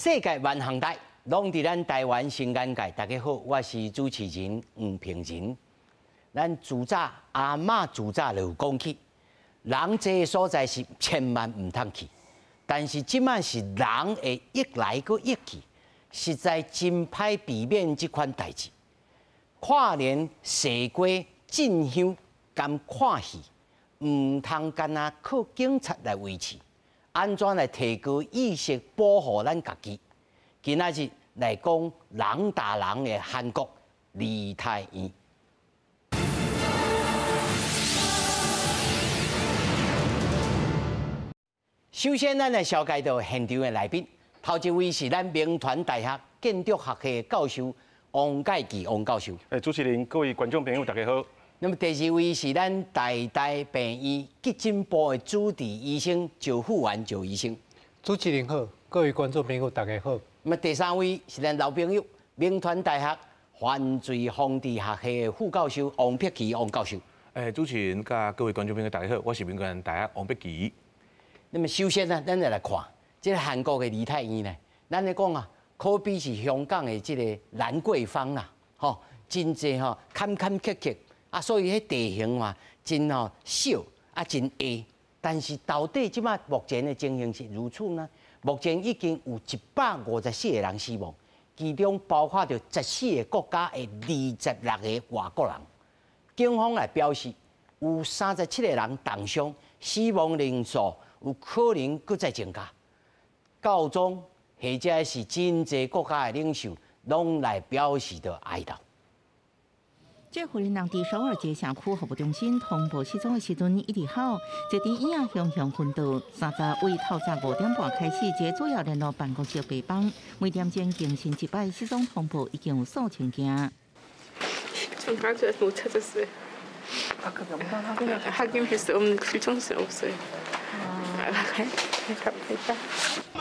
世界萬項代，攏佇咱台灣新眼界。大家好，我是主持人黃平仁。咱自早阿嬤自早就有講起，人濟的所在是千萬毋通去。但是這擺是人會一來閣一去，實在真歹避免這款代誌。跨年踅街進香兼看戲，毋通干焦靠警察來維持。按怎來提高意識，保護咱家己？今仔日來講人打人的韓國梨泰院。首先，咱來紹介到現場的來賓，頭一位是咱銘傳大學建築學系教授王介基王教授。主持人、各位觀眾朋友，大家好。那麼第二位是咱台大病院急診部的主治醫生趙富元趙醫生。主持人好，各位觀眾朋友大家好。那麼第三位是咱老朋友，銘傳大學犯罪防治學系的副教授王碧琪王教授。主持人佮各位觀眾朋友大家好，我是銘傳大學王碧琪。那麼首先呢，咱就來看這個韓國的梨泰院呢，咱咧講啊，可比是香港的這個蘭桂坊啦，吼，真濟吼坎坎坷坷。啊，所以彼地形嘛，真吼小啊，真狹。但是到底這擺目前的情形是如此呢？目前已經有154個人死亡，其中包括著14個國家的26個外國人。警方來表示，有37個人重傷，死亡人數有可能閣再增加。教宗或者是真濟國家的領袖，攏來表示著哀悼。這婦人佇首爾一個社區服務中心通報失蹤的時陣，一直哭，坐佇椅仔雄雄昏倒。30為透早5點半開始，這個主要聯絡辦公室白房，每點鐘更新一擺失蹤通報，已經有數千件。 전화를 못 찾았어요. 아, 그 명단 확인을 확인할 수 없는 불청수 없어요. 갑니다.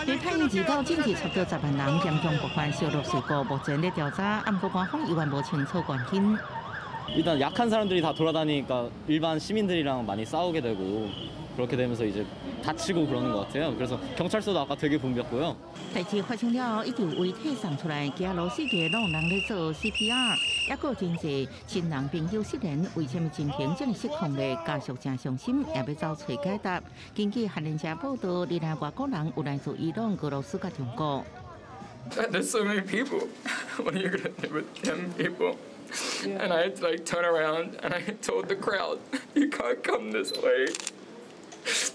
梨泰院自到近期差不多10萬人嚴重爆發燒錄事故，目前咧調查，毋過官方猶原無清楚原因。 일단 약한 사람들이 다 돌아다니니까 일반 시민들이랑 많이 싸우게 되고 그렇게 되면서 이제 다치고 그러는 것 같아요. 그래서 경찰서도 아까 되게 붐볐고요. 代誌發生了後，一直有遺體送出來，街路四界攏有人咧做 CPR，抑閣有真濟親人朋友失聯，為啥物情形這麼失控咧？家屬誠傷心，也欲走揣解答。根據韓聯社報道，罹難外國人有來自伊朗、俄羅斯佮中國。 There's so many people. What are you gonna do with 10 people? And I had to like turn around and I told the crowd, "You can't come this way.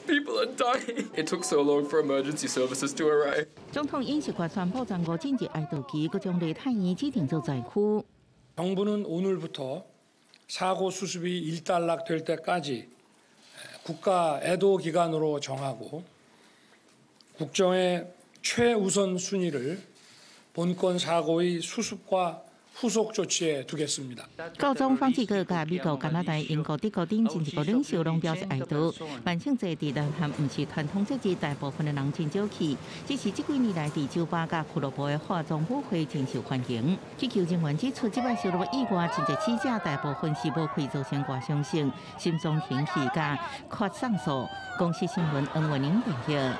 People are dying." It took so long for emergency services to arrive. 總統尹錫悅宣布，全國進入哀悼期，閣將梨泰院指定做災區。 정부는 오늘부터 사고 수습이 일단락될 때까지 국가 애도 기간으로 정하고 국정의 최우선 순위를 본건 사고의 수습과 후속 조치에 두겠습니다. 教宗方濟各佮美國、加拿大、英國、德國等真濟國領袖攏表示哀悼。萬聖節佇南韓毋是傳統節日，大部分的人真少去，只是這幾年來佇酒吧佮俱樂部的化妝舞會真受歡迎。急救人員指出，這擺燒錄意外真濟死者大部分是無開造成外傷性心臟停氣佮缺氧素。公視新聞黃文玲報道。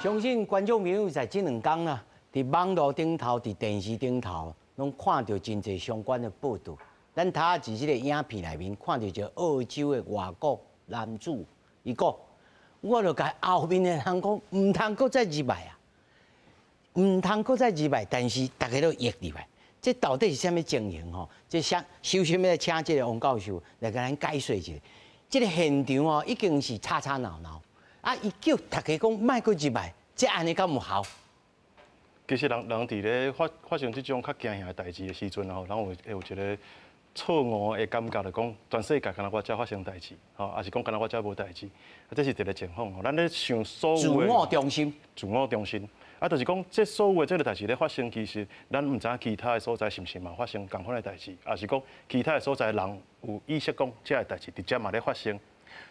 相信觀眾朋友在這兩工啊，佇網路頂頭、佇電視頂頭，攏看著真濟相關的報道。咱頭仔佇這個影片內面看著一個澳洲的外國男子，伊講：我就共後面的人講，毋通閣再入來啊，毋通閣再入來。但是逐家都約入來，這到底是啥物情形吼？這首先欲來請這個王教授來共咱解說一下。這個現場哦，已經是吵吵鬧鬧，啊，伊叫逐家講莫閣入來，這按呢敢有效？其實人人佇咧發發生這種較驚嚇的代誌的時陣吼，人有會有一個錯誤的感覺，就講全世界干焦我才發生代誌，吼，抑是講干焦我才無代誌，啊，這是一個情況吼。咱咧想所有的自我中心，自我中心，啊，就是講這所有的這個代誌咧發生，其實咱毋知影其他的所在是毋是嘛發生仝款的代誌，抑是講其他的所在人有意識講這個代誌佇遮嘛咧發生，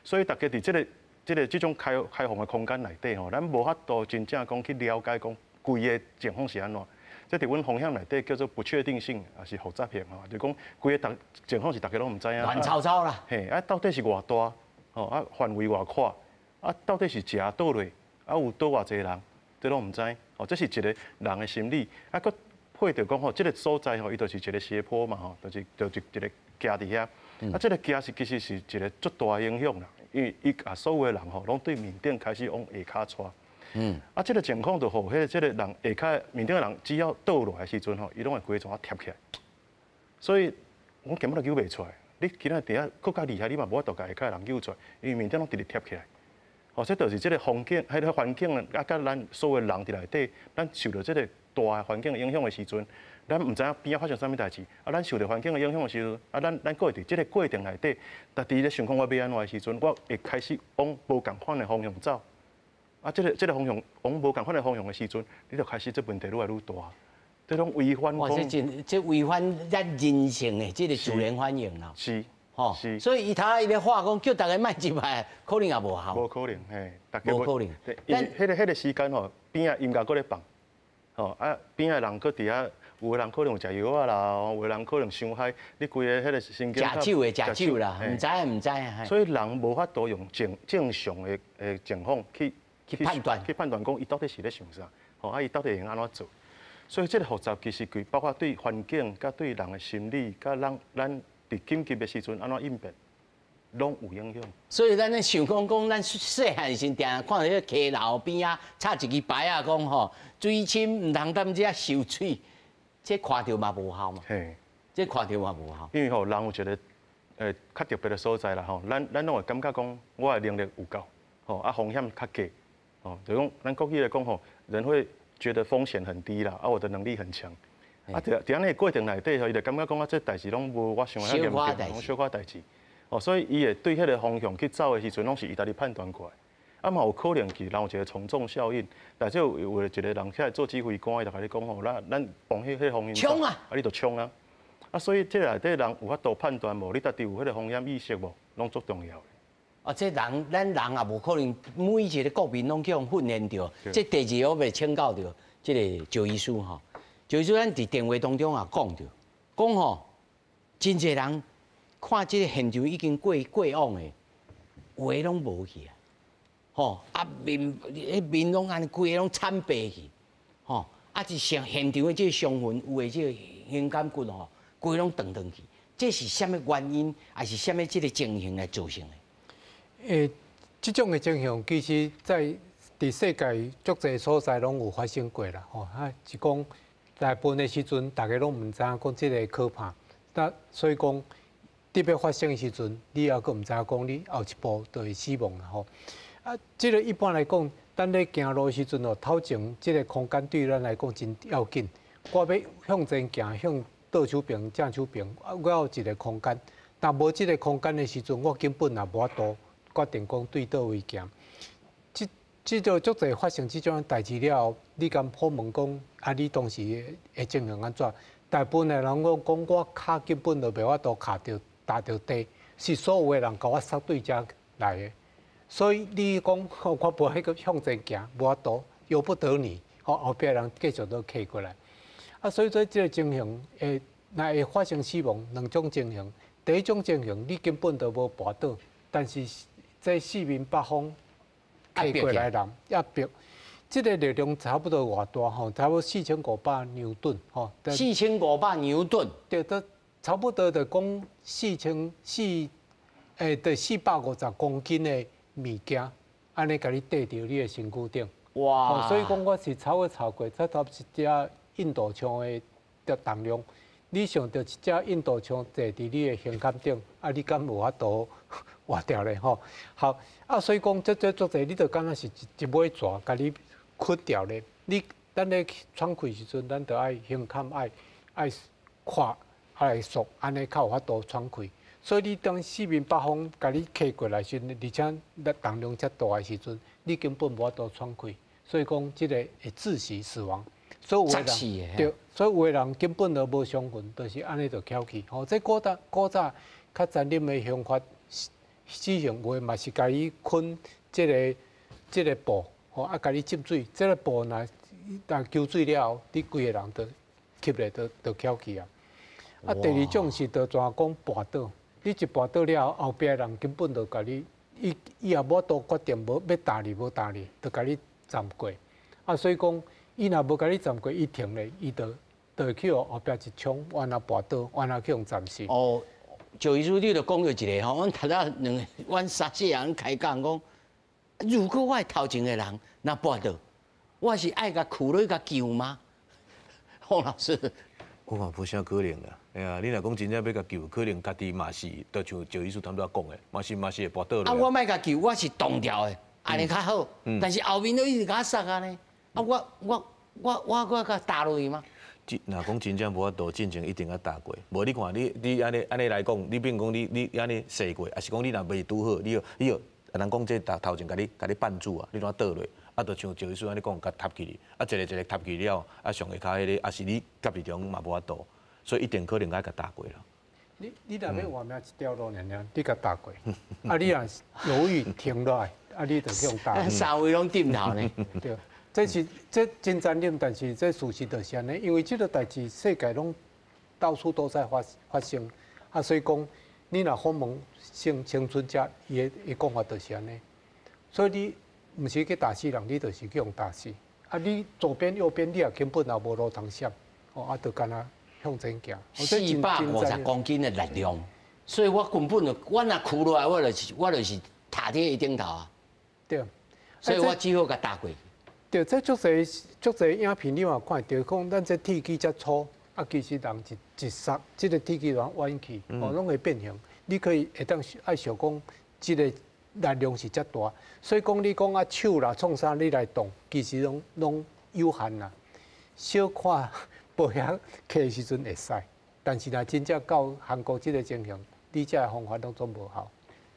所以逐家佇這個、這個、這種開開放的空間內底吼，咱無法度真正講去了解講規个情況是按怎。這佇阮風險內底叫做不確定性，抑是複雜性吼，就講規个情況是逐家攏毋知影。亂糟糟啦。嘿，啊，到底是偌大？吼，啊，範圍偌闊？啊，到底是誰倒落？啊，有倒偌濟人？這攏毋知。哦，這是一個人的心理，啊，閣配著講吼，這個所在吼，伊就是一個斜坡嘛吼，就是一個徛佇遐，啊，這個徛是其實是一個足大的影響啦，因為伊啊所有的人吼，攏對面頂開始往下跤掣。啊，這個情況就予彼這個人下跤面頂的人，只要倒落來的時陣吼，伊攏會規個貼起來，所以我根本就救袂出來。你今仔佇遐閣較厲害，你嘛無法度共下跤的人救出來，因為面頂攏直直貼起來。哦，這就是這個風景，彼個環境啊，佮咱所有人佇內底，咱受著這個大的環境的影響的時陣，咱毋知影邊仔發生啥物代誌。啊，咱受著環境的影響的時陣，啊，咱閣會佇這個過程內底，家己咧想講我欲按怎的時陣，我會開始往無仝款的方向走。啊，這個方向往無仝款的方向的時陣，你就開始這問題愈來愈大。這種違反，哇，這真這違反咱人性的這個自然反應啦。是。吼，所以伊頭伊咧話講叫逐家莫入來，可能也無效。無可能，嘿，無可能。因為彼個時間吼，邊仔音樂閣咧放，吼啊邊仔人閣佇遐，有的人可能有食藥仔啦，有的人可能傷 high，你規个彼個神經。食酒的食酒啦，毋知毋知。所以人無法度用正常的情況去判斷，去判斷講伊到底是咧想啥，吼啊伊到底會按怎做。所以這個複雜其實佢包括對環境、佮對人的心理、佮咱佇緊急的時陣按怎應變，攏有影響。所以咱咧想講講，咱細漢時定看著彼個溪流邊仔插一支牌仔，講吼水深毋通踮遮泅水，這看著嘛無效嘛。嘿，這看著嘛無效。因為吼人有一個較特別的所在啦吼，咱攏會感覺講我的能力有夠，吼啊風險較低，吼就講咱國語來講吼，人會覺得風險很低啦，啊我的能力很強。啊，佇按呢過程內底吼，伊就感覺講啊，這代誌攏無我想的遐嚴重，攏小可代誌。哦，所以伊會對彼個方向去走的時陣，攏是伊家己判斷過來。啊嘛有可能是人有一個從眾效應，但是有一個人起來做指揮官，伊就共你講吼，咱往彼個方向衝啊！啊，你就衝啊！啊，所以這內底人有法度判斷無？你家己有彼個風險意識無？攏足重要的。啊，這人咱人也無可能每一個國民攏去予訓練著。這第二個欲請教著這個趙醫師吼。趙醫師，咱佇電話當中也講著，講吼，真濟人看這個現場已經過往的，有的攏無去啊，吼啊面彼面攏按呢規个攏慘白去，吼啊是現現場的這個傷痕，有的這個胸坎骨吼，規攏斷斷去，這是啥物原因，抑是啥物這個情形來造成的？這種的情形其實在佇世界足濟所在攏有發生過啦，吼啊是講。大部分的時陣，大家攏毋知影講這个可怕，那所以講特別發生的時陣，你猶閣毋知影講你後一步就會死亡啦吼。啊，這個一般來講，咱咧行路的時陣哦，頭前這個空間對咱來講真要緊。我欲向前行，向倒手邊、正手邊，我有一個空間。若無這個空間的時陣，我根本也無法度決定講對佗位行。這就足濟發生這種代誌了後，你敢好問講啊？你當時的情形按怎？大部分的人攏講我跤根本就袂法度跤著踏著地，是所有的人共我捒對遮來的。所以你講我無彼個向前行，無法度，由不得你。吼，後壁人繼續都騎過來。啊，所以說這個情形會若會發生死亡兩種情形。第一種情形，你根本就無跋倒，但是這四面八方騎過來人壓迫，這個力量差不多偌大吼，差不多4500牛頓吼。4500牛頓。對，都差不多就講四千四，對，450公斤的物件，按呢共你綴佇你的身軀頂。哇！所以講我是差不多查過，這差不多一隻印度象的重量。你想著一隻印度象坐佇你的胸坎頂，啊，你敢有法度活著咧吼？好，啊，所以講這足濟，你就敢若是一尾蛇共你捆牢咧。你咱咧喘氣時陣，咱就愛胸坎愛闊愛縮，按呢較有法度喘氣。所以你當四面八方共你騎過來時，而且重量遮大的時陣，你根本無法度喘氣。所以講，這個會窒息死亡。所以有的人對，所以有的人根本就無傷痕，就是按呢就蹺去。吼，這古早較殘忍的刑罰死刑，有的嘛是共伊捆這個布，吼啊，共你浸水。這個布若若搝水了後，你規个人就吸咧，就蹺去啊。啊，第二種是就怎講跋倒，你一跋倒了後，後壁人根本就共你，伊也無法度決定無欲踏你無踏你，就共你攢過。啊，所以講。伊若無共你站過，伊停咧，伊就會去予後壁一衝，完了跋倒，完了去予斬死。哦，趙醫師，你就講著一个吼，阮頭仔兩阮三四个人開講講，如果我的頭前的人若跋倒，我是愛共扶落去共救嗎？洪老師，我嘛無啥可能啦。哎呀，你若講真正欲共救，可能家己嘛是，就像趙醫師頭拄仔講的，嘛是會跋倒。啊，我莫共救，我是擋掉的，按呢較好。但是後面都一直共我殺啊呢。啊，我共踏落去嗎？若講真正無法度，進前一定愛踏過。無你看你按呢按呢來講，你變講你按呢踅過，抑是講你若袂拄好，你予人講這頭前共你絆住啊，你怎倒落？啊，就像趙醫師按呢講，共踏去，啊，一个一个踏去了，啊，上下跤彼个，抑是你夹佇中嘛無法度，所以一定可能愛共踏過啦。你若欲活命一條路爾爾，你共踏過，啊，你若猶豫停落來，啊，你就去予踏。三位攏點頭呢？對。這是這真殘忍，但是這事實就是按呢，因為這个代誌世界攏到處都在發生，啊，所以講你若訪問生存者，伊的講法就是按呢，所以你毋是去打死人，你就是去予打死。啊，你左邊右邊你也根本也無路通閃，哦，啊，就干焦向前行。450公斤的力量，所以我根本就我若屈落來，我就是踏佇伊頂頭啊。對，所以我只好共踏過去。對，這足濟足濟影片，你嘛看會著，講咱這鐵枝遮粗，啊，其實人一剎，這个鐵枝就彎去，哦，攏會變形。你可以會當愛想講，這个力量是遮大，所以講你講啊手啦創啥你來動，其實攏有限啦。小看無遐客的時陣會使，但是若真正到韓國這个情形，你這个方法攏總無效。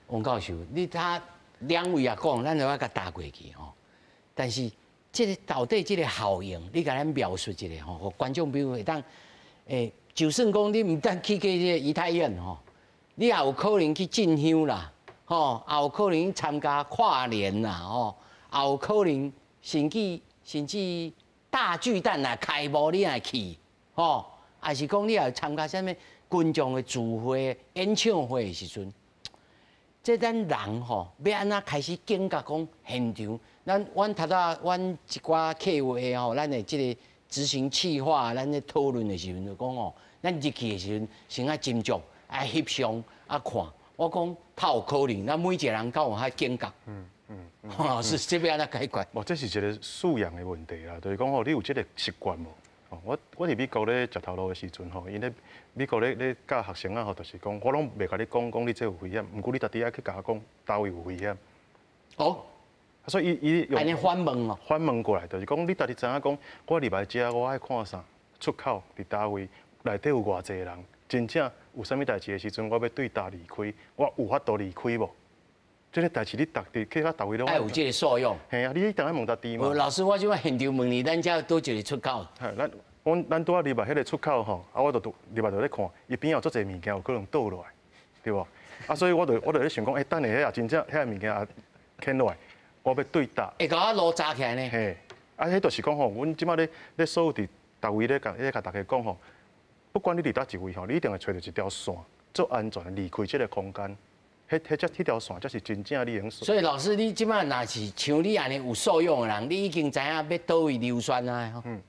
王教授，你他兩位也講，咱就愛共踏過去吼，但是。這个到底這个效應，你共咱描述一下吼，予觀眾朋友會當，就算講你毋但去過這个梨泰院吼，你也有可能去進香啦，吼，也有可能參加跨年啦，吼，也有可能甚至大巨蛋啊開幕你也去，吼，還是講你也參加啥物群眾的聚會、演唱會的時陣，這咱人吼欲按怎開始警覺講現場？咱阮頭拄阮一寡客戶的吼，咱的這个執行企劃，咱咧討論的時陣就講吼，咱入去的時陣先愛斟酌，愛翕相，啊看。我講較有可能，咱每一个人較有較警覺。黃老師，這欲按怎解決？無，這是一个素養的問題啦，就是講吼，你有這个習慣無？我佇美國咧食頭路的時陣吼，𪜶咧美國咧教學生仔吼，就是講，我攏袂共你講講你這有危險，毋過你家己愛去共我講，佗位有危險。哦。所以伊伊用反問哦，反問過來，就是講你家己知影講，我入來遮我愛看啥，出口佇佗位，內底有偌濟人，真正有啥物代誌的時陣，我欲對佗離開，我有法度離開無？這个代誌你逐日去到佗位攏愛有這个素養。嘿啊，你一定愛問家己嘛。老師，我這擺現場問你，咱遮佗一个出口？嘿，咱拄仔入來彼个出口吼，啊，我就拄入來就咧看，伊邊有足濟物件有可能倒落來，對無？啊，所以我就咧想講，欸，等下彼也真正彼个物件也牽落來。我欲對佗，會共我路閘起來呢？嘿，啊，彼就是講吼，阮這擺咧所有佇逐位咧共咧共大家講吼，不管你佇佗一位吼，你一定會揣著一條線，做安全離開這个空間。彼條線才是真正你用。所以老師，你這擺若是像你按呢有素養的人，你已經知影欲佗位溜線啊。嗯。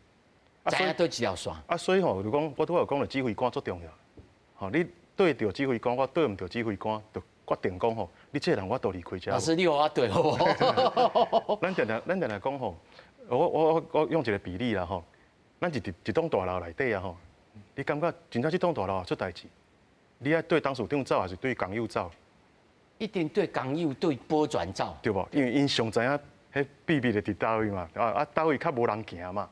知影佗一條線。啊，所以吼，就講我拄仔有講著指揮官足重要。吼，你對著指揮官，我對毋著指揮官，就決定講吼，你這个人我都離開遮。老師，你予我對好無？咱定定講吼，我用一个比例啦吼，咱是佇一棟大樓內底啊吼，你感覺真正這棟大樓出代誌，你愛對董事長走，還是對工友走？一定對工友、對保全走。對無？因為𪜶上知影彼秘密佇佗位嘛，啊，佗位較無人行嘛。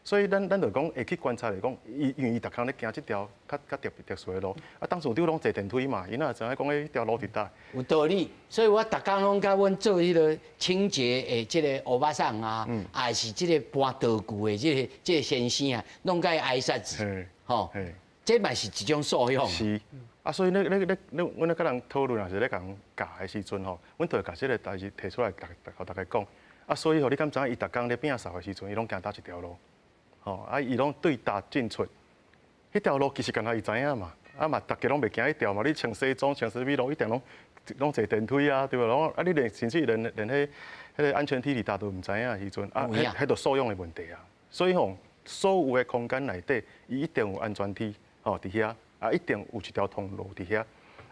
所以咱就講會去觀察來講，伊因為伊逐工咧行這條較特別特殊的路，啊，董事長攏坐電梯嘛，伊哪會知影講彼條路佇佗？有道理，所以我逐工攏共阮做彼个清潔的這个歐巴桑啊，抑是這个搬道具的這个先生啊，攏共伊挨殺子，吼，這嘛是一種素養。是，啊，所以咧，阮咧共人討論，抑是咧共人教的時陣吼，阮就會共這个代誌提出來，予大家講。啊，所以吼，你敢知影伊逐工咧摒掃的時陣，伊攏行佗一條路？吼，啊，伊攏對佗進出，彼條路其實敢若伊知影嘛，啊嘛，逐家攏袂行彼條嘛，你穿西裝穿啥物路，一定攏坐電梯啊，對無？攏啊，你連甚至連彼个安全梯佇佗都毋知影的時陣，啊，彼就素養的問題啊。所以吼，所有的空間內底，伊一定有安全梯吼佇遐，啊，一定有一條通路佇遐。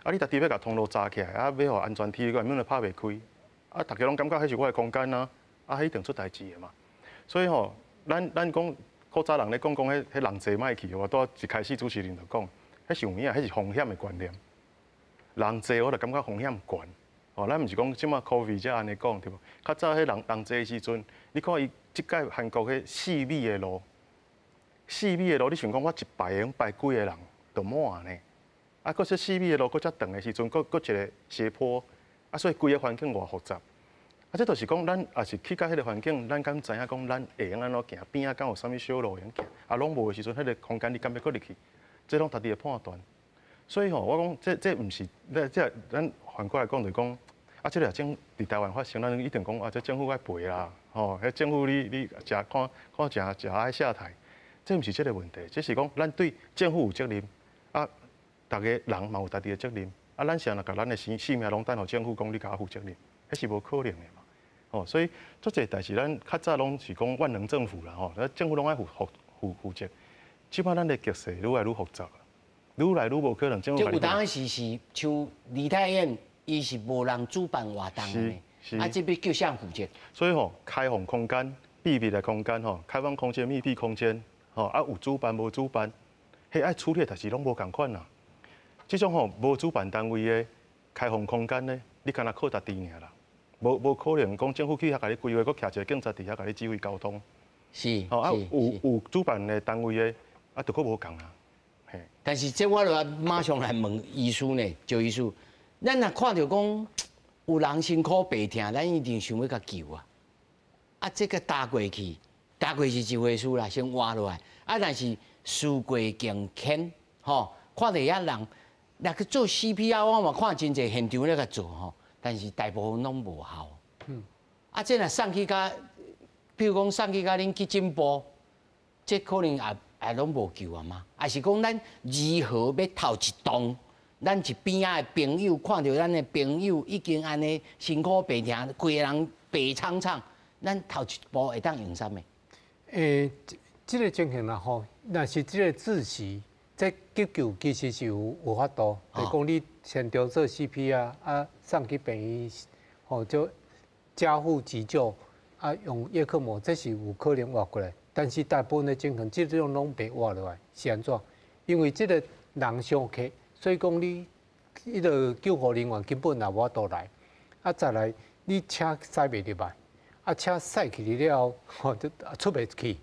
啊，你家己欲共通路閘起來，啊，欲予安全梯個門拍袂開，啊，逐家攏感覺彼是我的空間啊，啊，彼一定出代誌的嘛。所以吼，咱講古早人咧講講彼彼人濟莫去，我拄一開始主持人就講，彼是有影，彼是風險的觀念。人濟我就感覺風險懸。哦，咱毋是講這馬 COVID 才按呢講對無？較早彼人人濟的時陣，你看伊這擺韓國彼4米的路，4米的路，你想講我一排會用排幾個人，就滿呢。啊，閣說四米的路，閣遮長的時陣，閣閣一個斜坡，啊，所以規个環境偌複雜。啊，這就是講，咱也是去到彼个環境，咱敢知影講，咱會用按怎行，邊仔敢有啥物小路會用行，啊，攏無的時陣，彼个空間你敢欲閣入去？這攏家己的判斷。所以吼，我講這這毋是，這這咱反過來講就講，啊，這個政佇台灣發生，咱一定講啊，這政府愛賠啦，吼，彼政府你你誠看看誠誠愛下台，這毋是這个問題，這是講咱對政府有責任，啊，逐个人嘛有家己的責任，啊，咱啥若共咱的生性命攏等予政府講你共我負責任，彼是無可能的嘛，吼，所以足濟代誌咱較早攏是講萬能政府啦，吼，政府攏愛負負負負責，這擺咱的局勢愈來愈複雜。愈來愈無可能。就有當時是像梨泰院，伊是無人主辦活動的，啊，這欲叫啥負責？所以吼，開放空間、秘密的空間吼，開放空間、密閉空間，吼啊有主辦無主辦，彼愛處理的代誌攏無仝款啦。這種吼無主辦單位的開放空間呢，你干焦靠家己爾啦，無無可能講政府去遐共你規劃，閣徛一個警察佇遐共你指揮交通。吼啊有有主辦的單位的，啊就閣無仝啊。但是這我就馬上來問醫師呢，趙醫師，咱若看著講有人身軀白疼，咱一定想欲共救啊！啊，這個踏過去，踏過去是一回事啦，先活落來。啊，但是事過境遷，吼，看著遐人若去做 CPR，我嘛看真濟現場咧共做吼，但是大部分攏無效。啊，這若送去共，比如講送去共恁急診部，這可能也。也攏無救啊嘛？抑是講咱如何欲頭一動？咱一邊仔的朋友看著咱的朋友已經按呢辛苦白疼，規个人白氅氅，咱頭一步會當用啥物？欸，這個情形啦吼，若是這個窒息，這急救其實是有有法度，就是講你現場做 CPR 啊，送去病院吼，就加護急救啊，用葉克膜，這是有可能活過來。但是大部分的情況，這種攏袂活落來，是按怎？因為這個人傷客，所以講你彼个救護人員根本也無法度來。啊，再來你車駛袂入來，啊車駛去了後，吼就出袂去。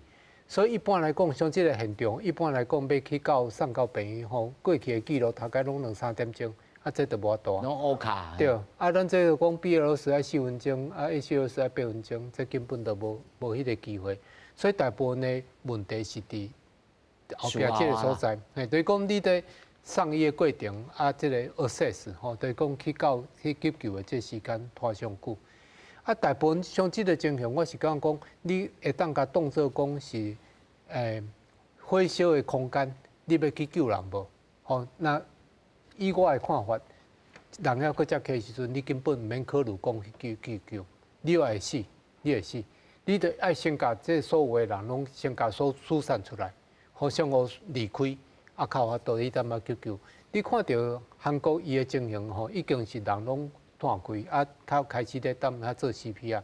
所以一般來講，像這個現場，一般來講欲去到送到病院吼，過去的記錄大概攏兩三點鐘，啊這就無法度。攏烏卡。對，啊咱這個講 BLS 愛4分鐘，啊 ACLS 愛8分鐘，這根本就無無彼个機會。所以大部分的問題是佇後壁這個所在，嘿，就是講你佇送醫的過程啊，這個 access 吼，就是講去到去急救的這時間拖傷久。啊，大部分像這個情形，我是感覺講，你會當共當做講是，火燒的空間，你欲去救人無？吼，那以我的看法，人猶閣遮輕的時陣，你根本毋免考慮講去救救救，你會死，你會死。你著愛先共這所有的人攏先共所疏散出來，予相互離開，啊，較有法度你踮遐急救。你看著韓國伊的情形吼，已經是人攏斷開，啊，較開始咧踮遐做 CPR，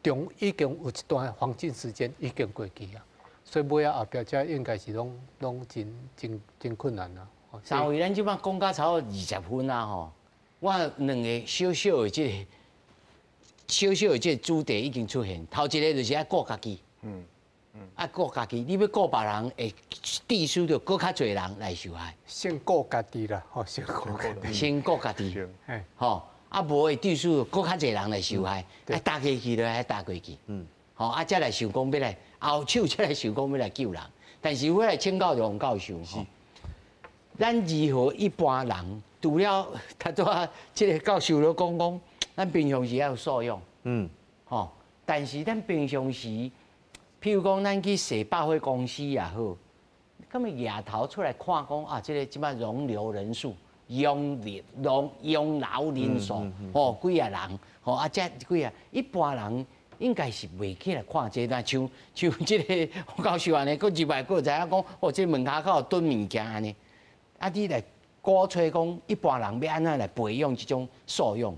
中已經有一段黃金時間已經過去啊，所以尾仔後壁才應該是攏攏真真真困難啊。三位，咱這擺講到差不多20分啊吼，我兩个小小的這個。小小的這個主題已經出現，頭一个就是愛顧家己，愛顧家己，你欲顧別人，會致使著閣較濟人來受害。先顧家己啦，吼，先顧家己，先顧家己，吼，啊無會致使閣較濟人來受害，愛踏過去就愛踏過去，吼，啊才來想講欲來後手，才來想講欲來救人。但是我來請教王教授，吼，咱如何一般人除了頭拄仔這个教授咧講講。咱平常時愛有素養，吼，但是咱平常時，譬如講，咱去踅百貨公司也好，敢會額頭出來看講啊，這个這擺容留人數，容留容容留人數，吼，幾仔人，吼啊，這幾仔一般人應該是袂起來看這個，但像這个副教授按呢，閣入來閣知影講，哦，這門跤口有囤物件按呢，啊，你來鼓吹講一般人欲按怎來培養這種素養？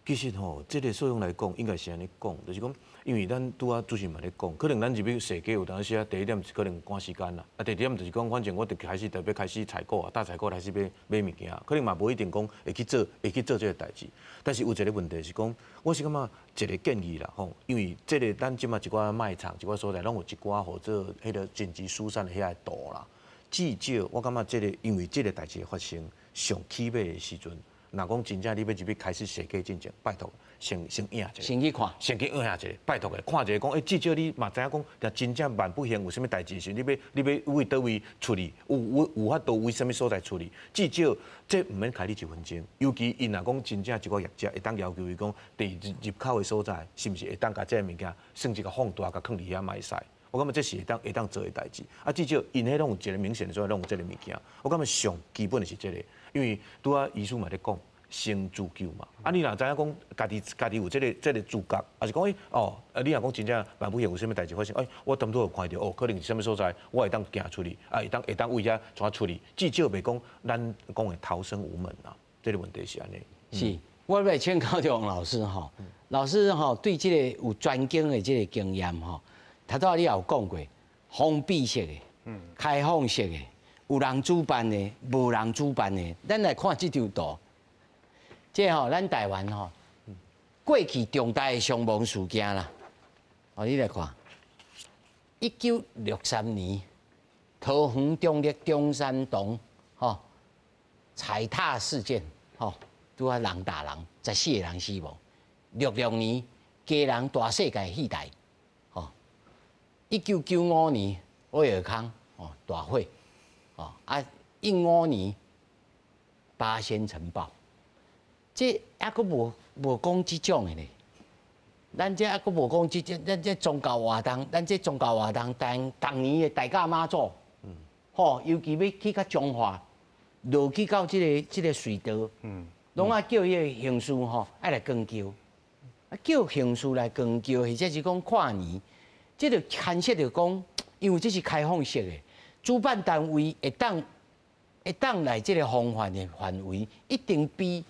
其實吼，這个素養來講，應該是按呢講，就是講，因為咱拄仔主持人嘛咧講，可能咱入去踅街有當時啊，第一點是可能趕時間啦，啊，第二點就是講，反正我就開始特別開始採購啊，大採購開始欲買物件，可能嘛無一定講會去做這个代誌。但是有一个問題是講，我是感覺一个建議啦吼，因為這个咱這馬一寡賣場、一寡所在，攏有一寡予做彼个緊急疏散的遐个圖啦。至少我感覺這个因為這个代誌的發生，上起碼的時陣，若講真正你欲入去開始踅街進前，拜託先影一下，先去看，先去影一下，拜託的，看一下講，欸，至少你嘛知影講，若真正萬不幸有啥物代誌時，你欲為佗位處理，有法度為啥物所在處理？至少這毋免開你一分鐘，尤其𪜶若講真正一寡業者會當要求伊講，佇入口的所在，是毋是會當共這个物件算一個放大，共囥佇遐嘛會使？我感覺這是會當做的代誌。啊，至少𪜶彼攏有一个明顯的所在，攏有這个物件。我感覺上基本的是這个，因為拄仔醫師嘛咧講，先自救嘛。啊，你若知影講家己有這个自覺，抑是講欸哦，啊，你若講真正萬不幸有啥物代誌發生，欸，我當初有看著哦，可能是啥物所在，我會當行出去，啊，會當為遐怎處理，至少袂講咱講的逃生無門啊。這个問題是按呢。是，我欲請教著王老師吼，老師吼對這个有專精的這个經驗吼。頭拄仔你也有講過，封閉式的、開放式的，有人主辦的，無人主辦的。咱來看這張圖，這吼咱台灣吼過去重大的傷亡事件啦。哦，你來看，1963年，桃園中壢中山堂吼踩踏事件，吼拄仔人打人，14个人死亡。66年，基隆大世界戲台。1995年，威爾康哦大火，哦啊15年，八仙塵爆，這猶閣無講這種的呢。咱這猶閣無講這種，咱這宗教活動，咱這宗教活動，當當年的大甲媽祖，吼，尤其欲去到彰化，落去到這个隧道，攏愛叫彼个刑事吼愛來扛轎，啊叫刑事來扛轎，或者是講跨年。這就牽涉著講，因為這是開放式的，主辦單位會當來這个防範的範圍，一定比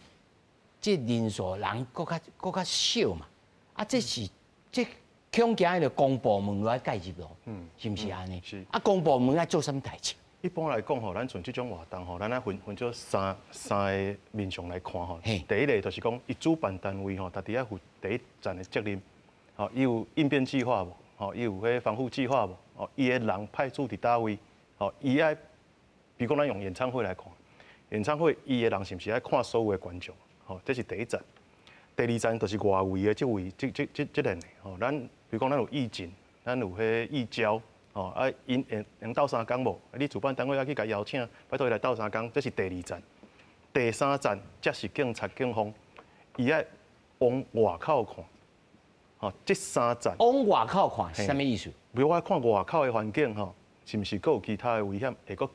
這人數人閣較少嘛。啊，這是這恐驚彼个公部門來介入咯，是毋是按呢？是。啊，公部門愛做啥物代誌？一般來講吼，咱像這種活動吼，咱愛分做三个面向來看吼。第一个就是講，伊主辦單位吼，家己愛負第一層的責任，吼，伊有應變計劃無？吼，伊有彼防護計劃無？哦，伊的人派駐佇佗位？吼，伊愛，比如講咱用演唱會來看，演唱會伊的人是毋是愛看所有的觀眾？吼，這是第一層。第二層就是外圍的這位，這這這這個吼，咱比如講咱有義警，咱有彼義消，吼，啊，𪜶會會鬥相共無？你主辦單位愛去共邀請，拜託伊來鬥相共，這是第二層。第三層才是警察警方，伊愛往外口看。吼，這三層往外口看是啥物意思？比如我看外口的環境吼，是毋是閣有其他的危險會閣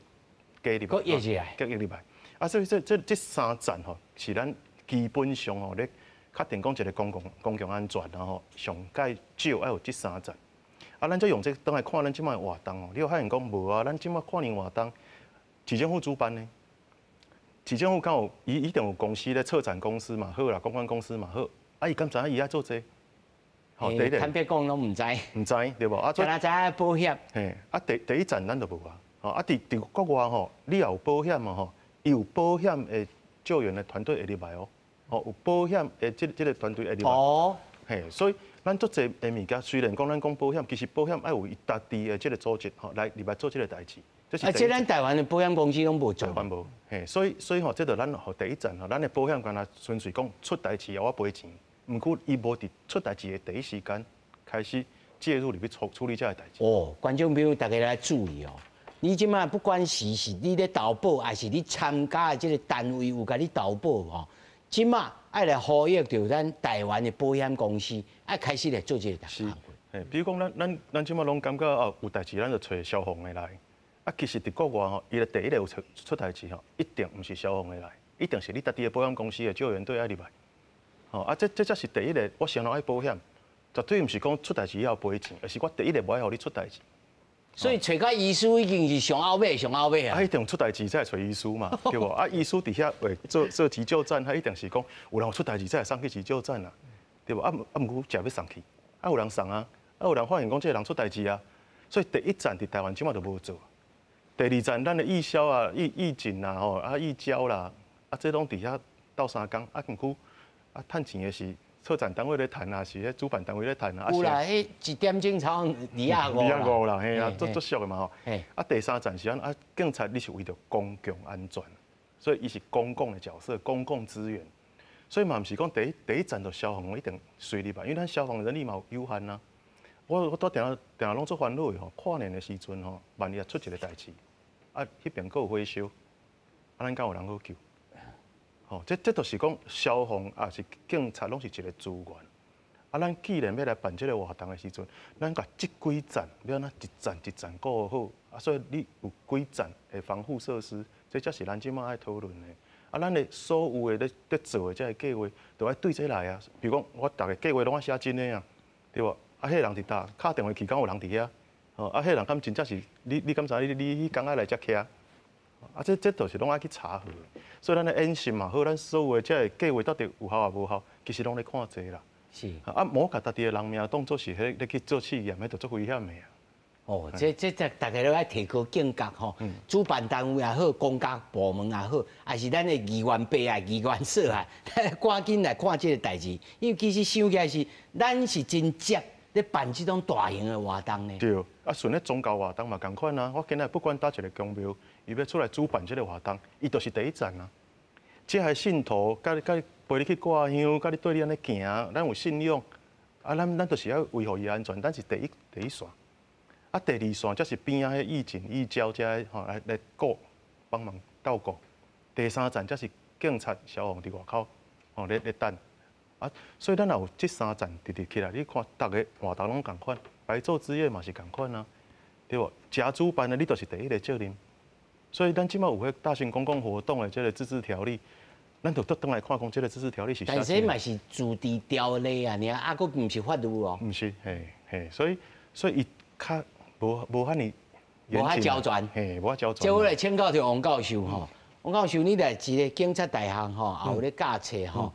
加入來？閣壓入來，閣壓入來。啊，所以這三層吼，是咱基本上吼咧確定講一个公共安全，然後上蓋少愛有這三層。啊，咱再用這個轉來看咱這馬的活動哦，你有發現講無啊？咱這馬跨年活動，市政府主辦的，市政府敢有？伊一定有公司咧，策展公司嘛好啦，公關公司嘛好。啊，伊敢知影伊愛做這個？吼，第一個坦白講攏毋知，毋知對無？啊，敢若知影保險。嘿，啊，第一層咱就無啊。吼，啊，佇國外吼，你也有保險嘛吼，伊有保險的救援的團隊會入來哦。吼，有保險的這个團隊會入來。哦。嘿，所以咱足濟的物件，雖然講咱講保險，其實保險愛有伊家己的這个組織吼，來入來做這个代誌。啊，這咱台灣的保險公司攏無做。台灣無，嘿，所以吼，這就咱予第一層吼，咱的保險敢若純粹講出代誌我賠錢。毋過伊無佇出代誌的第一時間開始介入入去處理這个代誌。哦，觀眾朋友大家來注意哦，你這馬不管是你咧投保，抑是你參加的這个單位有共你投保吼，這馬愛來呼籲著咱台灣的保險公司愛開始來做這个代誌。是，嘿，比如講咱這馬攏感覺哦有代誌，咱就揣消防的來。啊，其實佇國外吼，伊的第一个有出代誌吼，一定毋是消防的來，一定是你家己的保險公司的救援隊愛入來。吼，啊，這才是第一个，我先愛保險，絕對毋是講出代誌以後賠錢，而是我第一个無愛予你出代誌。所以揣到醫師已經是上後尾、上後尾啊！啊，一定出代誌才會揣醫師嘛，對無？啊，醫師佇遐會做做急救站，彼一定是講有人出代誌才會送去急救站啊，對無？啊啊，毋過食欲送去，啊有人送啊，啊有人發現講這個人出代誌啊，所以第一站佇台灣這馬就無做。第二站咱的義消啊、義義警啦、吼啊義交啦，啊這攏佇遐鬥相共，啊毋過啊趁錢的是策展單位咧趁啊，是彼主辦單位咧趁啊。有啦，彼一點鐘差不多2.5 2.5啦，嘿啊，足足俗的嘛吼。啊，第三站是按啊，警察你是為著公共安全，所以伊是公共的角色，公共資源，所以嘛毋是講第一站就消防一定隨入來，因為咱消防人力嘛有限啊。我拄定定攏足煩惱的吼，跨年的時陣吼，萬一出一个代誌，啊，彼邊閣有火燒，啊，咱敢有人好救？吼，這就是講消防抑是警察，攏是一个資源。啊，咱既然欲來辦這个活動的時陣，咱共這幾站欲按怎一站一站顧好，啊，所以你有幾站的防護設施，這才是咱這馬愛討論的。啊，咱的所有的咧做的這个計劃，都愛對這來啊。比如講，我逐个計劃攏愛寫真的啊，對無？啊，彼个人佇佗敲電話去，敢有人佇遐？吼，啊，彼个人敢真正是你？你敢知你彼工愛來遮徛？啊，這就是攏愛去查核。所以咱的演習嘛好，咱所有的這个計劃到底有效抑無效，其實攏咧看這啦。啊，莫共家己的人命當做是彼咧去做試驗，彼就足危險的啊。哦，這大家攏愛提高警覺吼。主辦單位也好，公家部門也好，抑是咱的議員伯啊、議員嫂啊，趕緊來看這个代誌，因為其實想起來是，咱是真積咧辦這種大型的活動呢。對，啊，像咧宗教活動嘛仝款啊。我今日不管佗一个宮廟，伊欲出來主辦這个活動，伊就是第一站啊。這个信徒共共陪你去掛香，共你綴你按呢行，咱有信仰，啊，咱就是愛維護伊安全，咱是第一線。啊，第二線才是邊仔彼義警、義交這吼來顧幫忙照顧。第三站才是警察、消防佇外口吼咧等。啊，所以咱若有這三站直直起來，你看逐个活動攏仝款，白晝之夜嘛是仝款啊，對無？遮主辦的你就是第一个責任。所以咱這馬有彼大型公共活動的這个自治條例，咱就倒轉來看講，這个自治條例是。但是嘛是自治條例啊，爾啊，閣毋是法律哦。毋是，嘿，嘿，所以伊較無遐爾無遐周全，嘿，無遐周全。這我來請教著王教授吼，王教授，你來一个警察大學吼，也有咧教冊吼，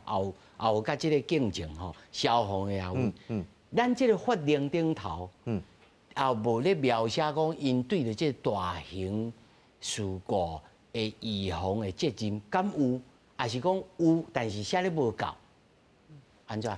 也有佮這个警政吼、消防的也有。咱這个法令頂頭，也無咧描寫講𪜶對著這个大型事故的預防的責任，敢有？抑是講有，但是寫咧無夠？按怎？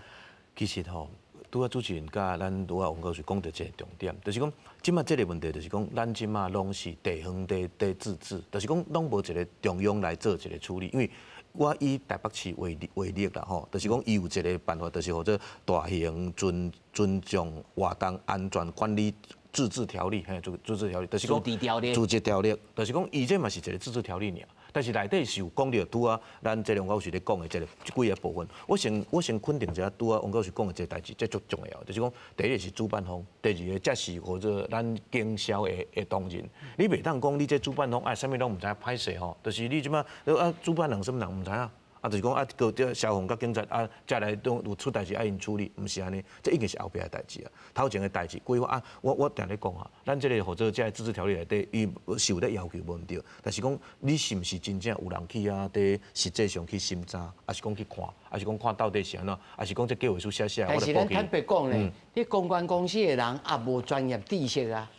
其實吼，拄仔主持人佮咱拄仔王教授講著一个重點，就是講這馬這个問題，就是講咱這馬攏是地方佇自治，就是講攏無一个中央來做一个處理。因為我以台北市為例啦吼，就是講伊有一个辦法，就是號做大型尊重活動安全管理自治條例，嘿，自治條例，就是講自治條例，自治條例，就是講伊這嘛是一个自治條例爾。但是內底是有講著拄仔咱這個王教授咧講的這个這幾个部分，我先肯定一下拄仔王教授講的這个代誌，這足重要，就是講第一个是主辦方，第二个才是號做咱經銷的同仁。你袂當講你這主辦方啊，啥物攏毋知影歹勢吼，就是你這馬啊主辦人啥物人毋知影。啊，就是講啊，閣這消防佮警察啊，才來當有出代誌愛𪜶處理，毋是按呢，這已經是後壁的代誌啊。頭前的代誌規劃啊，我定咧講啊，咱這个號做這个自治條例內底，伊是有咧要求無毋對，但是講你是毋是真正有人去啊？佇實際上去審查，抑是講去看，抑是講看到底是按怎，抑是講這計劃書寫寫。但是咱坦白講咧，你公關公司的人也無專業知識啊，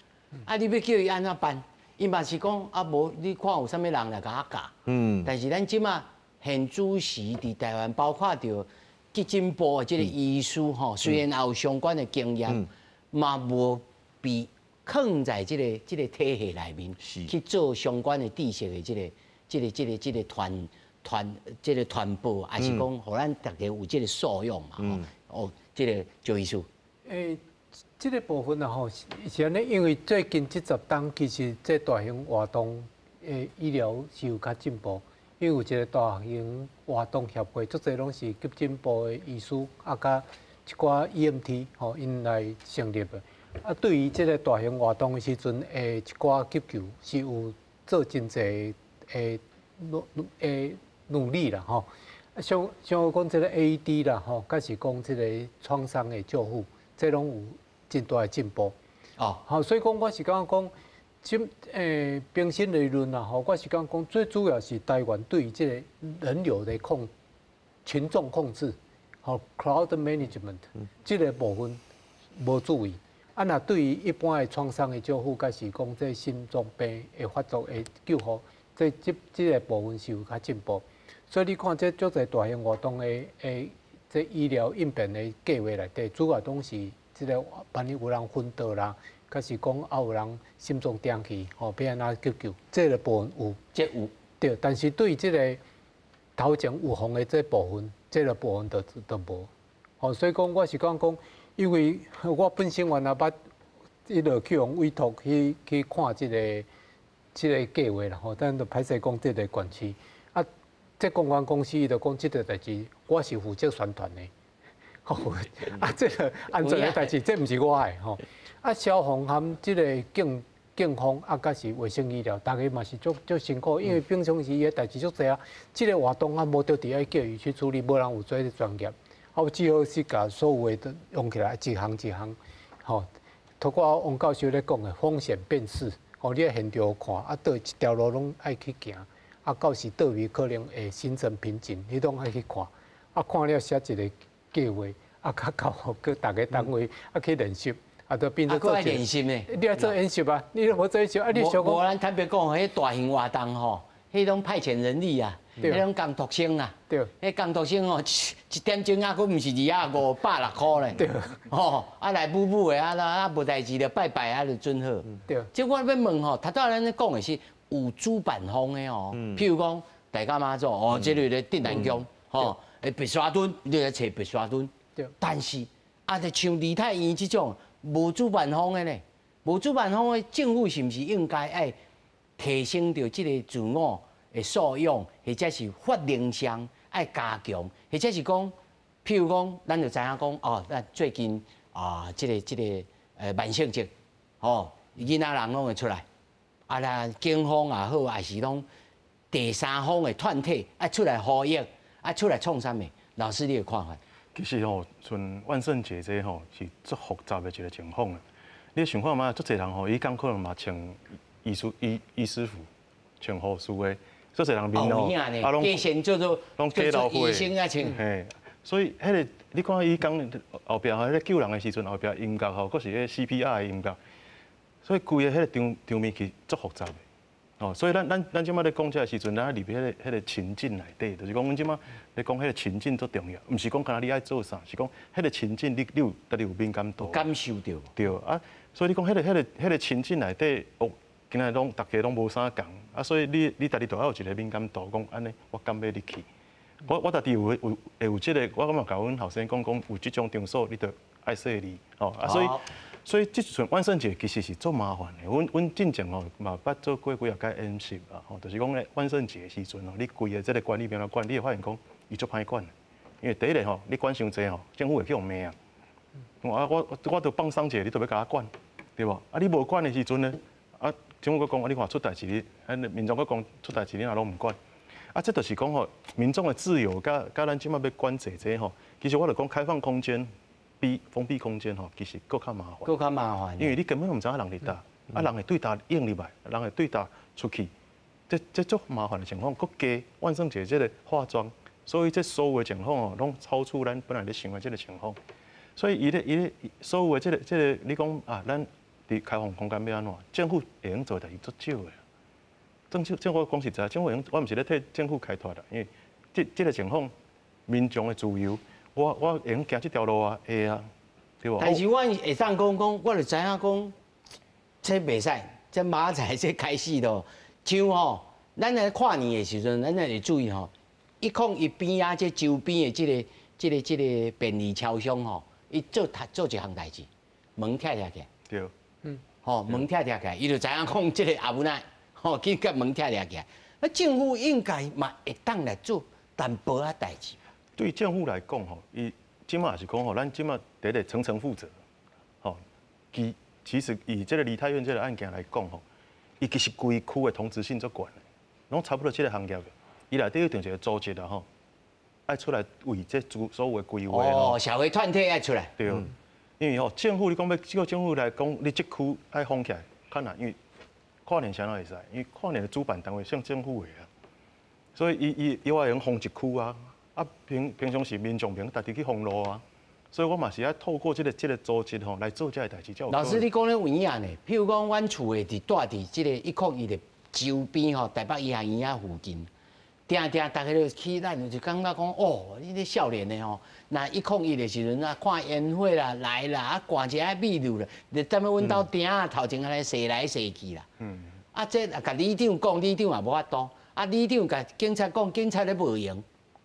啊，你欲叫伊按怎辦？伊嘛是講啊，無你看有啥物人來共我教。但是咱這馬現主時佇台灣，包括著急診部的這个醫師吼，雖然也有相關的經驗，嘛無被囥在這个體系內面去做相關的知識的這個傳這個傳播，抑是講予咱大家有這个素養嘛？哦，這个趙醫師。欸，這个部分啊吼，是按呢，因為最近這十冬其實這大型活動的醫療是有較進步。因為有一个大型活動協會，足濟攏是急診部的醫師，啊，佮一寡 EMT 吼，𪜶來成立的。啊，對於這个大型活動的時陣，的一寡急救是有做真濟的努力啦吼。像講這个 AED 啦吼，抑是講這个創傷的救護，這攏有真大的進步。哦，好，所以講我是感覺講，這平心而論啦，吼，我是感覺講最主要是台灣對於這個人流的控、群眾控制，吼，crowd management，這個部分無注意。啊，若對於一般的創傷的照護，抑是講這心臟病的發作的救護，這個部分是有較進步。所以你看，這足濟大型活動的這醫療應變的計劃內底，主要攏是這個萬一有人昏倒啦，抑是講啊有人心臟停去，吼，欲按怎急救，這個部分有，這有對，但是對這個頭前預防的這部分，這個部分就無。吼，所以講我是講講，因為我本身原來捌一路去予委託去看這個計劃啦，吼，但就歹勢講這個縣市。啊，這公關公司伊就講這個代誌，我是負責宣傳的。吼，啊，這個安全的代誌，這毋是我的吼。啊，消防和這個警方啊，抑是衛生醫療，逐家嘛是足足辛苦，因為平常時伊的代誌足濟啊。這個活動啊，無著佇愛叫伊去處理，無人有這個專業。啊，我只好是共所有的都用起來，一項一項，吼。透過王教授咧講的風險辨識，吼，你佇現場看，啊，佗一條路攏愛去行，啊，到時佗位可能會形成瓶頸，你攏愛去看，啊，看了寫一個計劃，啊，較交予閣逐个單位啊去練習，啊，就變做做練習呢？你愛做演習啊？你都無做演習啊？你想講？無咱坦白講，彼大型活動吼，彼種派遣人力啊，彼種工讀生啊，彼工讀生吼，一點鐘啊，閣毋是25、160塊咧。吼，啊來舞舞的啊，啊無代誌就拜拜啊，就準好。這我欲問吼，頭拄仔咱咧講的是有主辦方的哦，譬如講大甲媽祖哦，這個咧鎮瀾宮吼，白沙屯你來揣白沙屯。但是啊，就像梨泰院這種無主辦方的咧，無主辦方的政府是毋是應該愛提升著這個自我的素養，或者是法令上愛加強，或者是講，譬如講，咱就知影講哦，咱最近啊，這個萬聖節，吼，囡仔人攏會出來，啊啦，警方也好，抑是講第三方的團體愛出來呼籲，愛出來創啥物？老師你的看法？其實吼，像萬聖節這吼是足複雜的一個情況啦。你想看覓，足濟人吼，伊講可能嘛穿醫師醫醫師服，穿護士的，足濟人面吼，啊攏先做做攏假老虎醫生啊穿。嘿，所以彼個你看伊講後壁吼，彼個救人的時陣，後壁音樂吼，閣是彼個 CPR 的音樂，所以規个彼個場面其實足複雜的。哦，所以咱這擺咧講這个時陣，咱入彼個情境內底，就是講阮這擺咧講彼個情境足重要，毋是講干焦你愛做啥，是講彼個情境你有家己有敏感度。感受著。對啊，所以你講彼個情境內底，哦，今仔攏逐家攏無啥仝，啊，所以你家己就愛有一個敏感度，講按呢，我敢欲入去。我家己有這個，我感覺共阮後生講講有這種場所，你就愛細膩，吼啊，所以。所以這陣萬聖節其實是足麻煩的。阮進前吼嘛捌做過幾仔擺演習啊，吼，就是講咧萬聖節的時陣吼，你規个這個管理欲按怎管，你會發現講伊足歹管的。因為第一个吼，你管傷濟吼，政府會去予罵啊。啊，我都放鬆一下，你都欲共我管，對無？啊，你無管的時陣呢，啊，政府閣講啊，你看出代誌你，啊，民眾閣講出代誌你若攏毋管。啊，這就是講吼，民眾的自由佮咱這擺欲管制這吼，其實我就講開放空間比封閉空間吼，其實閣較麻煩。閣較麻煩。因為你根本毋知影人佇佗，啊，人會對佗湧入來，人會對佗出去，這足麻煩的情況，閣加萬聖節這個化妝，所以這所有的情況哦，攏超出咱本來咧想的這個情況。所以伊咧伊咧所有的這個，你講啊，咱佇開放空間欲按怎？政府會用做的代誌足少的。政府講實在，政府會用，我毋是咧替政府開脫啦，因為這個情況，民眾的自由。我會用行這條路啊，會啊，對無？但是我會當講講，我就知影講，這袂使，這明仔載這開始咯。像吼，咱來跨年的時陣，咱會注意吼，伊講伊邊仔這周邊的這個便利超商吼，伊做一項代誌，門拆拆起來。對。吼，門拆拆起來，伊就知影講這個也無奈，吼，去共門拆拆起來。那政府應該嘛會當來做淡薄仔代誌。對政府來講吼，伊這擺也是講吼，咱這擺第一個層層負責，吼，其實以這個梨泰院這個案件來講吼，伊其實規區的同質性足懸的，攏差不多這個行業的，伊內底一定一個組織啦吼，愛出來為這所有的規劃。哦，社會團體愛出來。對，因為吼政府你講欲這個政府來講，你這區愛封起來較難，因為跨年啥人會使？因為跨年的主辦單位算政府的啊，所以伊伊伊會用封一區啊，啊平平常時民眾袂用家己去封路啊，所以我嘛是愛透過這個組織吼來做這个代誌。老師，你講咧有影呢？譬如講，阮厝的佇蹛佇這個101的周邊吼，台北醫學院遐附近，定定逐家就去咱就感覺講哦，你這少年的吼，若101的時陣啊，看煙火啦來啦，啊掛一下秘魯啦，就踮咧阮兜埕仔頭前按呢踅來踅去啦。啊，這共里長講，里長也無法度；啊，里長共警察講，警察咧無閒，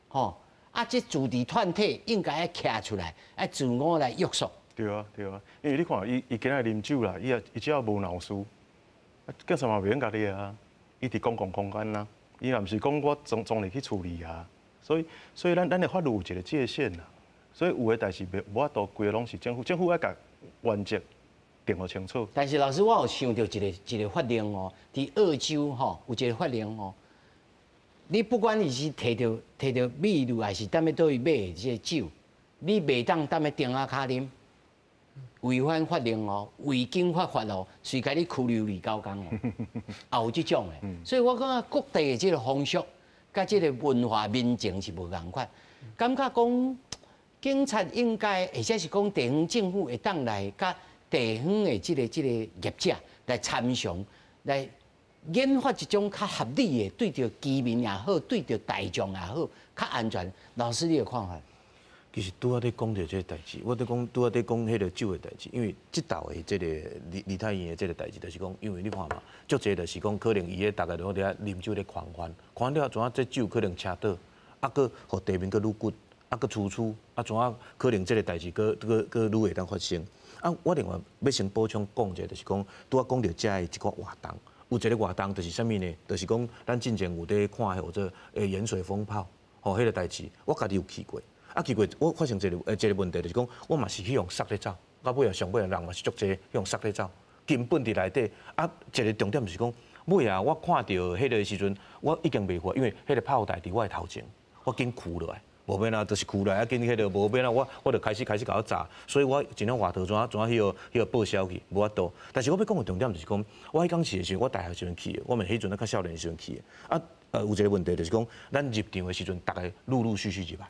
吼。啊，這自治團體應該愛徛出來，愛自我來約束。對啊，對啊，因為你看，伊伊今仔啉酒啦，伊也伊只要無鬧事，啊，警察嘛袂用共你啊，伊佇公共空間啊，伊也毋是講我裝裝入去處理啊，所以所以咱咱的法律有一個界限啦，所以有的代誌袂無法度規个攏是政府，政府愛共原則定予清楚。但是老師，我有想著一個一個法令哦，佇澳洲吼有一個法令哦，你不管你是提著提著秘魯，還是踮咧佗位買的這個酒，你袂當踮咧店仔跤啉，違反法令哦，違警發罰哦，隨共你拘留29工哦，也有這種的。所以我感覺各地的這個風俗，佮這個文化民情是無仝款，感覺講警察應該，或者是講地方政府會當來佮地方的這個這個業者來參詳，來研發一種較合理的，對著居民也好，對著大眾也好，較安全。老師，你的看法？其實拄仔咧講著這个代誌，我咧講拄仔咧講彼个酒的代誌，因為這道的這个梨梨泰院的這个代誌，就是講，因為你看嘛，足濟就是講可能伊咧逐家攏佇遐啉酒咧狂歡，狂歡了怎啊？這酒可能車倒，啊，閣予地面閣愈骨，啊，閣趨趨，啊，怎啊？可能這个代誌閣閣閣愈會當發生。啊，我另外欲先補充講一下，就是講拄仔講著遮的一寡活動，有一个活動就是啥物呢？就是講咱進前有咧看彼個做鹽水蜂炮，吼，彼个代誌，我家己有去過。啊，去過，我發生一個一個問題，就是講，我嘛是去予捒咧走，到尾啊上尾啊人嘛是足濟去予捒咧走，根本佇內底啊，一個重點是講，尾啊我看著彼个時陣，我已經袂活，因為彼个炮彈佇我的頭前，我緊跍落來，無免啊，就是跍落來啊，緊彼个無免啊，我我就開始開始共我炸，所以我盡量活脫怎啊怎啊彼個彼個報銷去，無法度。但是我欲講的重點就是講，我彼工時的時陣，我大學時陣去的，我嘛彼陣較少年時陣去的，啊，有一個問題就是講，咱入場的時陣，逐家陸陸續續入來。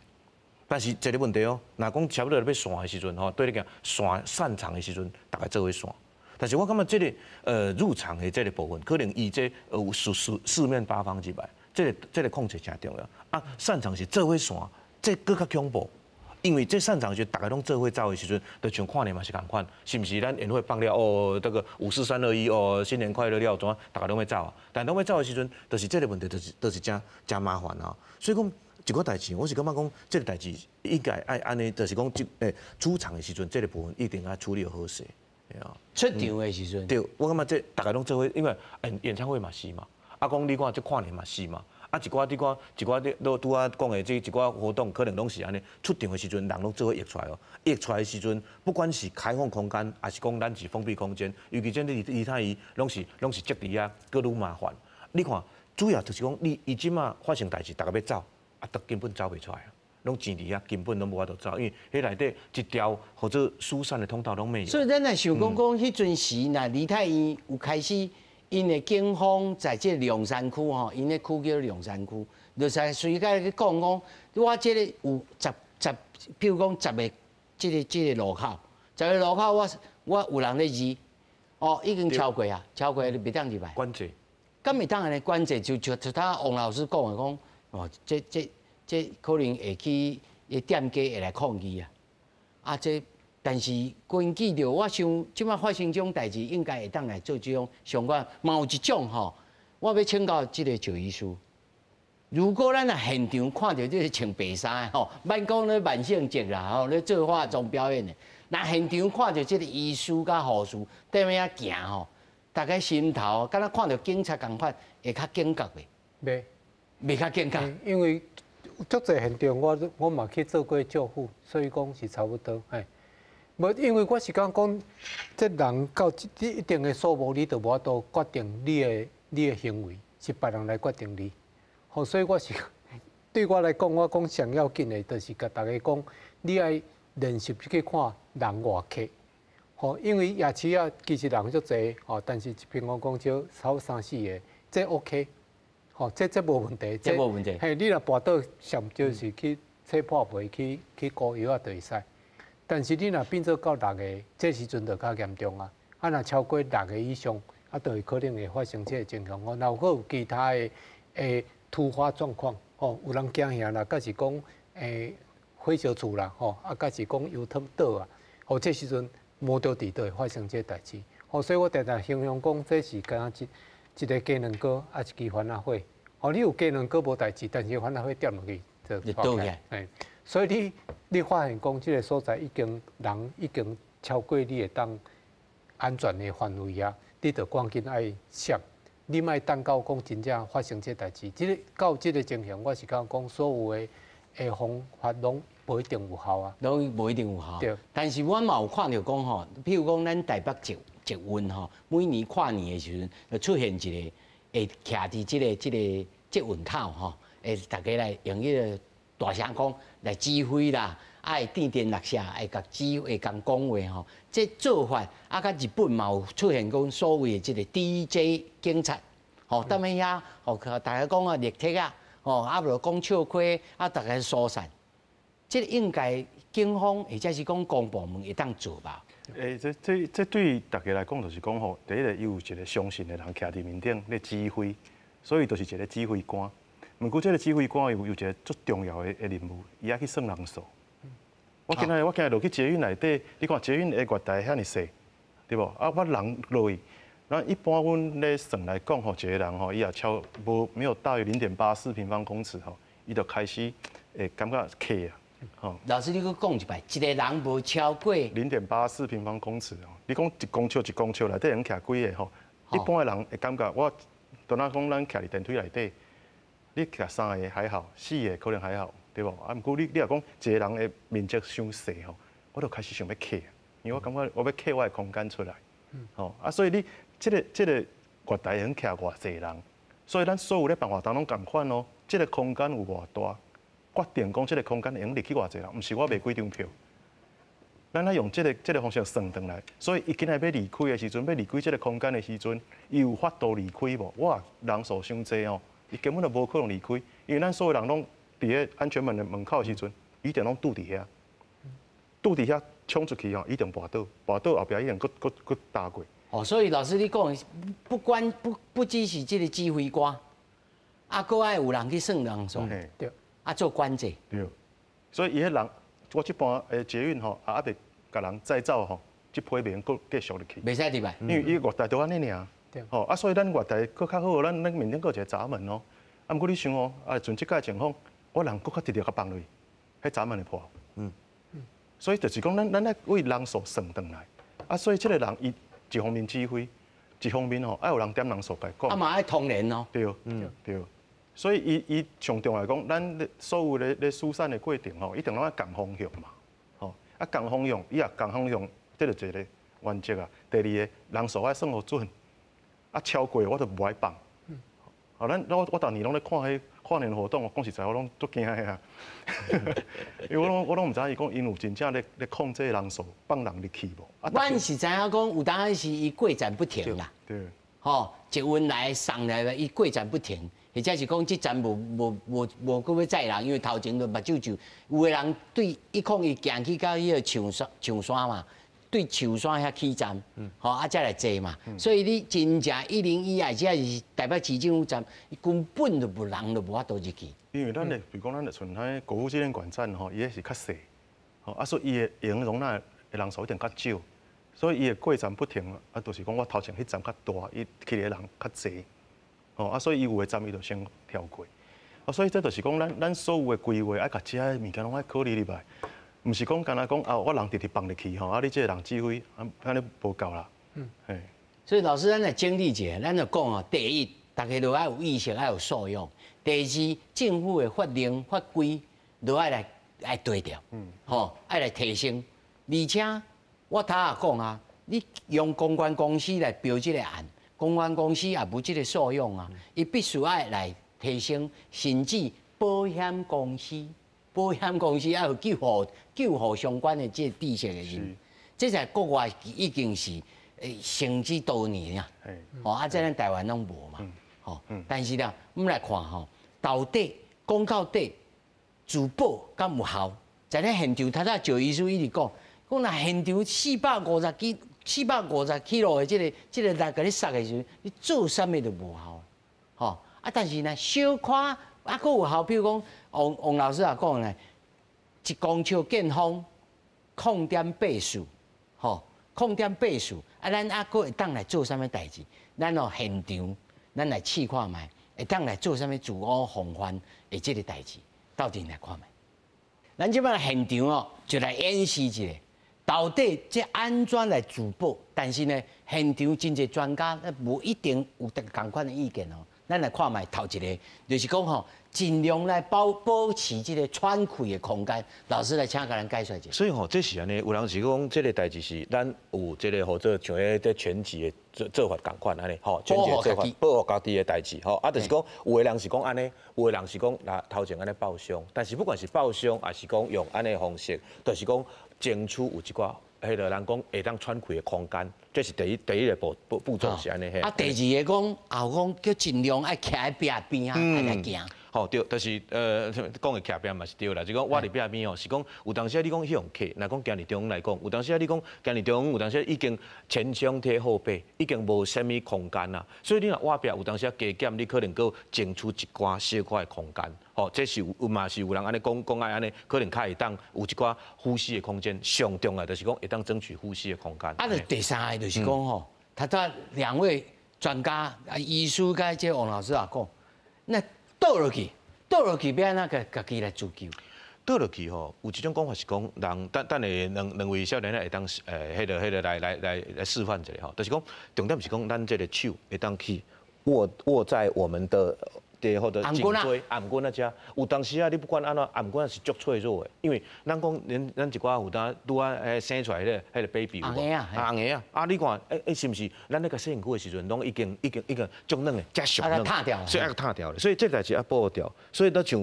但是一個問題哦，若講差不多欲散的時陣吼，對你講散散場的時陣，逐家做伙散。但是我感覺這個入場的這個部分，可能伊這有四四四面八方入來，這個這個控制誠重要。啊，散場是做伙散，這閣較恐怖，因為這散場時逐家攏做伙走的時陣，就像跨年嘛是仝款，是毋是？咱煙火放了哦，這個五四三二一哦，新年快樂了，怎啊？逐家攏欲走啊。但攏欲走的時陣，就是這個問題，就是就是誠誠麻煩啊。所以講。一個代誌，我是感覺講，這個代誌應該愛按呢，就是講，這出場的時陣，這個部分一定愛處理好勢，對啊。出場的時陣。對，我感覺這逐家攏做伙，因為演演唱會嘛是嘛，啊講你看這跨年嘛是嘛，啊一寡你看一寡你都拄仔講的這一寡活動，可能攏是按呢，出場的時陣人攏做伙溢出來哦，溢出來的時陣，不管是開放空間，還是講咱是封閉空間，尤其這梨梨泰院攏是攏是擠佇遐，閣愈麻煩。你看，主要就是講你伊這馬發生代誌，逐家欲走。啊，都根本走袂出來啊，攏擠佇遐，根本攏無法度走，因為彼內底一條或者疏散的通道攏沒有。所以咱若想講講，彼陣時若梨泰院有開始，𪜶的警方在這龍山區吼，𪜶的區叫龍山區，就是隨甲去講講，我這个有十十，比如講十个這个這个路口，十个路口我我有人咧字，哦，已經超過啊，超過就袂當入來。管制。敢會當按呢管制？就就就頭王老師講的講。哦，這這這可能會去，店家會來抗議啊！啊，這但是根據著，我想這擺發生這種代誌，應該會當來做這種相關。嘛有一種吼，我欲請教這個趙醫師，如果咱若現場看著這個穿白衫的吼，莫講咧萬聖節啦吼，咧做化妝表演的，若現場看著這個醫師佮護士踮遐行吼，大家心頭敢若看著警察仝款，會較警覺袂？袂。袂較警覺，因為足濟現場我我嘛去做過救護，所以講是差不多。嘿，無因為我是感覺講，這人到一定的數目，你就無法度決定你的你的行為，是別人來決定你。好，所以我是對我來講，我講上要緊的，就是共大家講，你愛練習去看人外客。吼，因為夜市仔其實人足濟，吼，但是一平方公尺超三四個，這 OK，吼，這無問題。這無問題。嘿，你若跋倒上就是去切破皮去敷藥仔就會使。但是你若變做到六個，這時陣就較嚴重啊！啊，若超過六個以上，啊，就會可能會發生這个情況。哦，若有閣有其他的突發狀況，吼，有人驚嚇啦，抑是講火燒厝啦，吼，啊，抑是講油桶倒啊，吼，這時陣無著佇就會發生這代誌。吼，所以我定定形容講，這是敢若一個雞卵糕，啊，一支番仔火。吼，你有雞卵糕無代誌，但是番仔火點落去就倒起來。所以你發現講這个所在已經人已經超過你會當安全的範圍啊，你就趕緊愛閃，你莫等到講真正發生這代誌。這个到這个情形，我是感覺講所有的方法攏無一定有效啊，攏無一定有效。對。但是我嘛有看著講吼，譬如講咱台北捷運吼，每年跨年的時陣，就出現一個會徛佇這個捷運口吼，會大家來用彼个大聲講來指揮啦，啊會電電落下，會共指會共講話吼。這做法啊，佮日本嘛有出現講所謂的這個 DJ 警察，吼，踮彼遐吼，大家講啊立體啊，吼，啊無講笑話，啊逐家疏散。這個應該警方或者是講公部門會當做吧？這對大家來講就是講吼，第一个伊有一個相信的人徛佇面頂咧指揮，所以就是一個指揮官。毋過這個指揮官有一個足重要的任務，伊愛去算人數。我今日落去捷運內底，你看捷運的月台遐爾細，對無？啊，我人落去，咱一般阮咧算來講吼，一個人吼，伊也超無沒有大於0.84平方公尺吼，伊就開始會感覺卡啊。吼，老師，你閣講一擺，一個人無超過0.84平方公尺哦。你講一公尺一公尺內底能徛幾個吼？一般的人會感覺我，當咱講咱徛佇電梯內底，你徛三個還好，四個可能還好，對無？啊，毋過你若講一個人的面積傷細吼，我就開始想欲徛，因為我感覺我欲徛我的空間出來，吼啊，所以你這個月台會用徛偌濟人，所以咱所有咧辦活動攏仝款哦。這個空間有偌大，決定講這個空間會用入去偌濟人，毋是我賣幾張票。咱愛用這個方式算轉來，所以伊今日欲離開的時陣，欲離開這個空間的時陣，伊有法度離開無？哇，人數傷濟哦，伊根本就無可能離開，因為咱所有人攏佇咧安全門的門口的時陣，伊一定攏拄佇遐，拄佇遐衝出去吼，一定跋倒，跋倒後壁一定閣閣閣踏過。哦，所以老師你講，不管不只是這個指揮官，啊，閣愛有人去算人數，對，啊做管制。對，所以伊彼人，我這班的捷運吼，也猶未共人載走吼，這批袂用閣繼續入去。袂使入來，因為伊月台就按呢爾。對。吼，啊，所以咱月台閣較好，咱面頂閣有一個閘門哦。啊，毋過你想哦，啊，像這擺情況，我人閣較直直共放落去，彼閘門會破。嗯。所以就是講，咱愛為人數算轉來。啊，所以這個人伊一方面指揮，一方面吼愛有人點人數共講。啊嘛愛通聯哦。對，嗯，對。所以伊上重要來講，咱所有咧疏散的過程吼，一定攏愛仝方向嘛，吼，啊仝方向，伊也仝方向，這就一個原則啊。第二个人數愛算予準，啊超過我就無愛放。好，咱我逐年攏咧看彼跨年活動，講實在我攏足驚的啊，因為我攏毋知影伊講𪜶有真正咧控制人數，放人入去無？阮是知影講有當時伊過站不停啦。對。吼，捷運來送來，伊過站不停。或者是講這站無閣欲載人，因為頭前就目睭就有的人對一看伊行去到彼個象山嘛，對象山遐起站，吼啊才來坐嘛。所以你真正101啊，或者是台北市政府站，伊根本就無人就無法度入去。因為咱的，比如講咱的像彼國父紀念館站吼，伊彼是較細，吼啊，所以伊的會用容納的人數一定較少，所以伊的過站不停，啊，就是講我頭前彼站較大，伊去的人較濟。哦，啊，所以伊有的站伊就先跳過，啊，所以這就是講咱所有的規劃愛共這个物件攏愛考慮入來，毋是講干焦講啊，我人直直放入去吼，啊，你這个人指揮，啊，按呢無夠啦。嗯，嘿。所以老師，咱來整理一下，咱就講哦，第一，大家都愛有意識，愛有素養；第二，政府的法令法規都愛來對調，吼，愛來提升。而且我頭仔講啊，你用公關公司來標這个案。公關公司也無這个素養啊，伊必須愛來提升，甚至保險公司愛有救護相關的這个知識的人，這在國外已經是行之多年啊。哦，啊，這咱台灣攏無嘛。吼，但是呢，阮來看吼，到底講到底自保敢有效？在咧現場，頭拄趙醫師一直講，講若現場450幾、450 kilo 的這個力共你殺的時陣，你做啥物都無效，吼啊！但是呢，小可啊，閣有效，比如講王王老師也講呢，1公尺見方0.84，吼，0.84，啊，咱啊閣會當來做啥物代誌？咱哦現場，咱來試看覓，會當來做啥物自我防範的這個代誌，鬥陣來看覓。咱這擺現場哦，就來演示一下，到底這按怎來自保？但是呢，現場真濟專家，無一定有仝款的意見哦。咱來看覓頭一個，就是講吼，盡量來保持這個喘氣的空間。老師來請共咱解說一下。所以吼，這是按呢，有人是講這個代誌是咱有這個號做像彼這拳擊的做法仝款按呢，吼，拳擊做法保護家己的代誌，吼，啊，就是講有的人是講按呢，有的人是講若頭前按呢爆傷，但是不管是爆傷，抑是講用按呢方式，就是講爭取有一寡彼個人講會當喘氣的空間，這是第一個步驟是按呢。啊，第二个講，後講叫盡量愛徛佇壁邊仔，愛來行。吼對，就是講的徛壁嘛是對啦，就講我佇壁邊吼，是講有當時啊，你講彼種客，若講行佇中央來講，有當時啊，你講行佇中央，有當時已經前胸貼後背，已經無啥物空間啦。所以你若倚壁，有當時啊加減，你可能閣爭取一寡小可的空間。吼，這是有嘛是有人按呢講講愛按呢，可能較會當有一寡呼吸的空間。上重要就是講會當爭取呼吸的空間。啊，就第三个就是講吼，頭拄兩位專家啊，醫師佮這王老師也講，那倒落去，倒落去欲按怎共家己來自救？倒落去吼，有一種講法是講，人等等下兩位少年仔會當彼個來示範一下吼，就是講重點是講咱這個手會當去握在我們的。對，或者頸椎、頷骨那遮，有當時啊，你不管按怎，頷骨是足脆弱的，因為咱講，咱一寡有當拄仔生出來彼個 baby 有無？紅的啊，啊你看，是毋是？咱咧共洗身軀的時陣，攏已經足軟的，才上軟，所以愛塌掉，所以這代誌愛保護掉。所以就像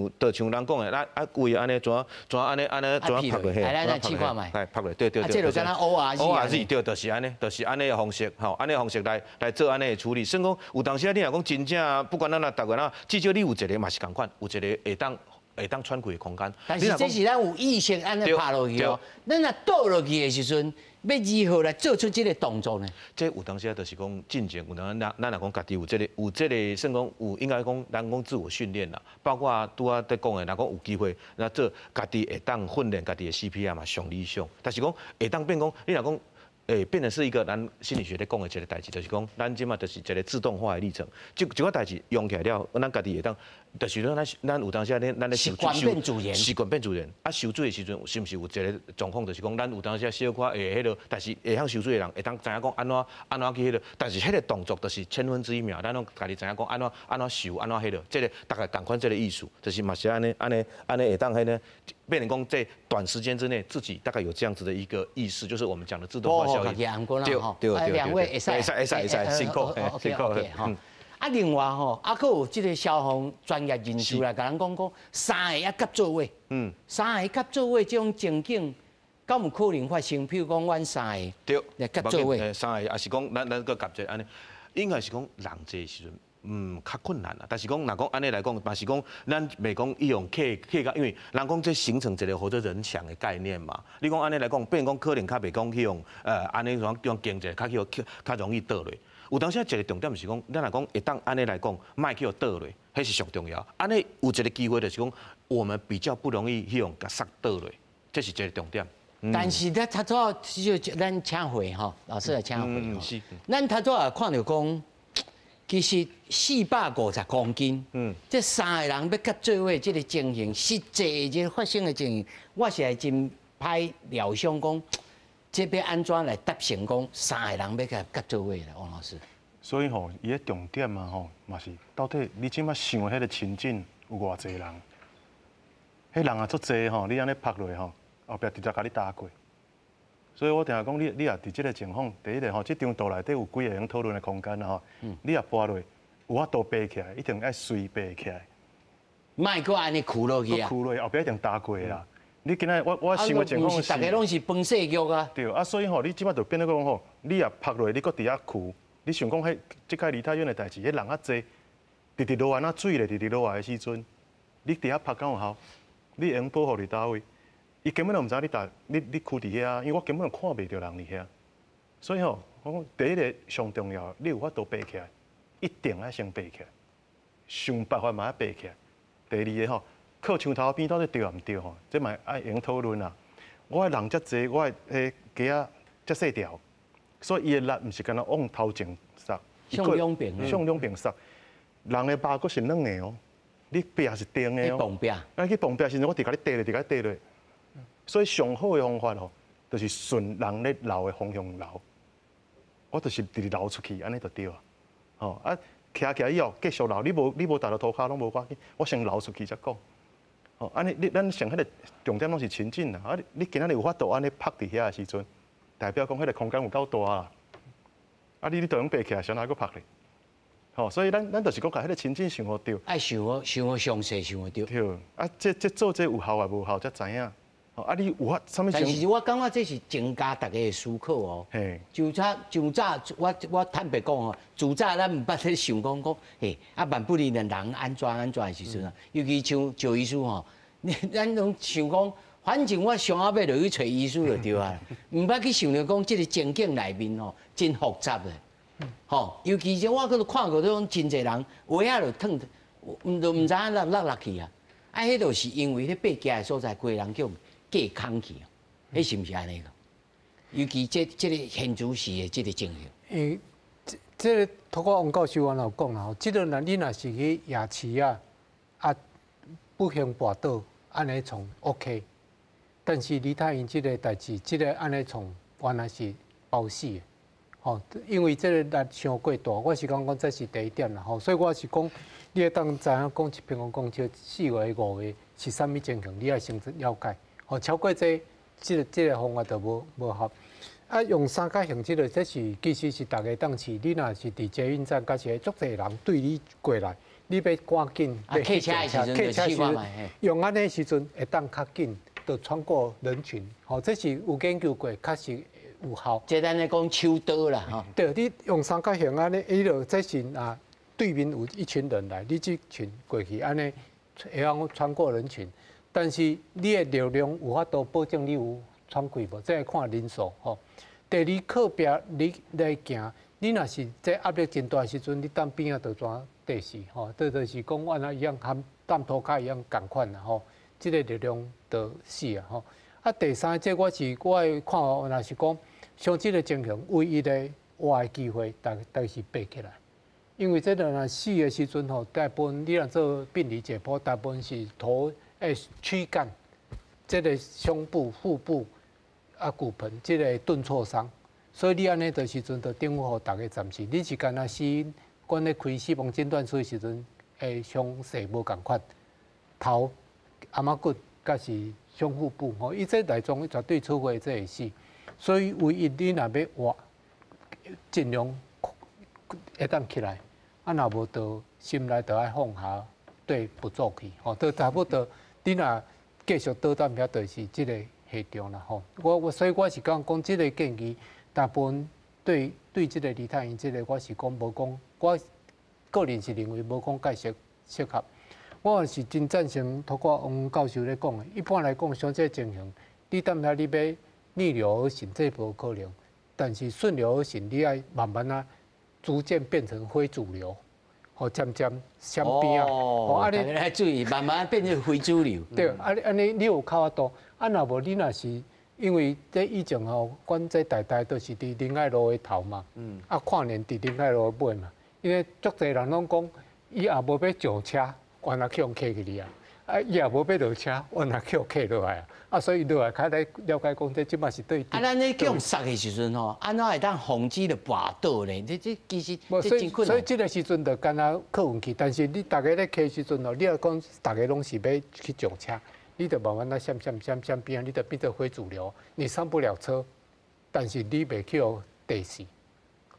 人講的，咱啊規按呢怎怎按呢按呢怎拍落去，來咱試看覓，來拍落，對對對。這就敢若 O R O R Z 對，就是按呢，就是按呢的方式，吼，按呢方式來做按呢的處理。算講有當時啊，你若講真正不管咱若逐個人。至少你有一個嘛是仝款，有一個會當喘氣的空間。但是這是咱有意識按呢拍落去哦。咱若倒落去的時陣，欲如何來做出這個動作呢？這有當時啊，就是講進前有當咱若講家己有這個算講有應該講人講自我訓練啦，包括拄仔佇講的，若講有機會，那做家己會當訓練家己的 CPR 嘛上理想。但是講會當變講，你若講。變成是一個咱心理學咧講的一個代誌，就是講咱這馬就是一個自動化的歷程。這這個代誌用起來了，咱家己會當，就是講咱有當時啊，咱咧習慣變自然，習慣變自然。啊，泅水的時陣，是毋是有一個狀況，就是講咱有當時啊小可會彼個，但是會曉泅水的人會當知影講按怎按怎去彼個，但是彼個動作就是千分之一秒，咱攏家己知影講按怎按怎泅，按怎彼個，這個大概仝款這個意思，就是嘛是按呢按呢按呢會當彼個。變成講在短時間之內，自己大概有這樣子的一個意識，就是我們講的自動化效應。對對對，兩位會使會使會使會使，辛苦辛苦。啊，另外吼，啊，閣有這個消防專業人士來共咱講講，三个抑夾做伙，三个夾做伙這種情景，敢有可能發生？譬如講，阮三个來夾做伙，三个，抑是講咱閣夾一个按呢，應該是講人濟時陣。較困難啦。但是講，若講按呢來講，嘛是講，咱袂講伊用客客甲，因為人講這形成一個號做人牆的概念嘛。你講按呢來講，變講可能較袂講去用，按呢種用經濟較去較容易倒落。有當時一個重點是講，咱若講會當按呢來講，莫去予倒落，彼是上重要。按呢有一個機會就是講，我們比較不容易去予共捒倒落，這是一個重點。但是咧，頭拄仔就咱請回吼，老師來請回吼。咱頭拄仔看著講。其實450公斤，這三個人欲夾做伙，這個情形，實際這個發生的情形，我是會真歹料想講，這欲按怎來達成講三個人欲共夾做伙啦，王老師。所以吼，伊的重點啊吼，嘛是到底你這馬想的彼個情景有偌濟人？彼人也足濟吼，你按呢拍落吼，後壁直接共你打過。所以我定定講，你若佇這個情況，第一個吼，這張圖內底有幾個會用討論的空間啦吼。你若跋落，有法度爬起來，一定愛隨爬起來。莫閣按呢屈落去啊！屈落後壁一定打過啦。你今仔我想的情况是，大家攏是饭细玉啊。对啊，所以吼，你這擺就變做講吼，你若拍落，你閣佇遐跍，你想講彼這擺梨泰院的代誌，彼人較濟，直直落來若水咧，直直落來的時陣，你佇遐拍敢有效？你會用保護佇佗位？伊根本就毋知你佇你跍佇遐，因為我根本就看袂著人佇遐。所以吼，我講第一個上重要，你有法度爬起來，一定愛先爬起來，想辦法嘛愛爬起來。第二個吼，靠牆頭邊到底對抑毋對吼？這嘛愛會用討論啊。我的人遮濟，我的彼雞仔遮細條，所以伊的力毋是干焦往頭前捒，向兩邊，向兩邊捒。人的肉閣是軟的哦，你壁是定的哦。碰壁。啊，去碰壁時陣，我直共你綴咧，直共你綴落。所以上好的方法吼，就是順人咧流的方向流。我就是直直流出去，按呢就對啊。吼啊，徛起來以後繼續流，你無踏到塗跤攏無關係，我先流出去才講。吼，按呢你咱上彼個重點攏是情境啦。啊，你今仔日有法度按呢拍佇遐的時陣，代表講彼個空間有夠大啦。啊，你就用爬起來，啥人閣拍咧？吼，所以咱就是講共彼個情境想予對。愛想予想予詳細，想予對。對，啊，這做這有效抑無效才知影。啊！你有法啥物？但是我感覺這是增加大家的思考哦。就早就早，我坦白講哦，自早咱毋捌咧想講講，嘿，啊萬不利的人按怎按怎的時陣啊，尤其像趙醫師吼，咱攏想講，反正我上後尾就去揣醫師就對啊，毋捌去想著講這個情景內面吼真複雜的，吼，尤其是我閣看過這種真濟人，鞋仔就脫，毋就毋知影落落落去啊，啊，彼就是因為彼爬起的所在，規人叫過空去，彼是毋是按呢個？尤其這個現主時的這個情形。欸，這個頭拄王教授我有講啦吼，這個若你若是去夜市啊，啊不幸跋倒，按呢創 OK，但是梨泰院這個代誌，這個按呢創原來是包死的，吼，因為這個力傷過大，我是講講這是第一點啦吼，所以我是講，你會當知影講一平方公尺4月5月是啥物情形，你愛先了解。哦，超過這個方法就無效。啊，用三角形這個，這是其實是逐家當試。你若是佇捷運站，抑是足濟人對你過來，你欲趕緊，啊，客車的時陣就試看覓，用按呢時陣會當較緊，就穿過人群。吼，這是有研究過，確實有效。這咱咧講手刀啦，吼。對，你用三角形按呢，伊就這是啊，對面有一群人來，你這群過去按呢，會曉穿過人群。但是你的力量有法度保證你有喘氣無？這看人數吼。第二，靠壁你來行，你若是這壓力真大的時陣，你踮邊仔就怎綴死吼？這就是講按怎一樣含踮塗跤一樣仝款啦吼。這個力量就死啊吼。啊，第三，這我是我的看法，若是講像這個情形，唯一的活的機會，大概是爬起來。因為這個若死的時陣吼，大部分你若做病理解剖，大部分是頭。欸，軀幹，這個胸部、腹部啊、骨盆，這個鈍挫傷，所以你按呢的時陣，就等於予大家暫時。你是干焦死因，阮咧開死亡診斷書的時陣，會傷勢無仝款，頭、頷仔骨，佮是胸腹部吼，伊這內臟絕對出血，這會死。所以唯一你若欲活，盡量會當起來，啊，若無就心內就愛放下，對不做去，吼，就差不多。你若繼續倒踮遐，就是這個下場啦吼。我所以我是講講這個建議，大部分對這個梨泰院這個，我是講無講，我個人是認為無講介適合。我是真贊成頭拄王教授咧講的。一般來講，像這個情形，你踮遐你欲逆流而行，這無可能。但是順流而行，你愛慢慢啊，逐漸變成非主流。吼，漸漸閃邊啊！哦，啊你愛注意，慢慢變成非主流。對，啊你按呢，你有較法度。啊，若無你若是因為這以前吼，阮這代代都是佇仁愛路的頭嘛，啊，跨年佇仁愛路的尾嘛。因為足濟人攏講，伊也無欲上車，原來去予客去哩啊。啊，伊也無欲落車，原來去予客落來啊。啊，所以落來較來了解講，這這擺是對。啊，咱咧叫殺的時陣吼，按怎會當防止著跋倒咧？這其實這真困難。所以這個時陣就敢若靠運氣，但是你逐家咧騎時陣吼，你若講逐家攏是欲去上車，你就慢慢仔閃閃閃閃邊，你就變做非主流，你上不了車，但是你袂去予綴死，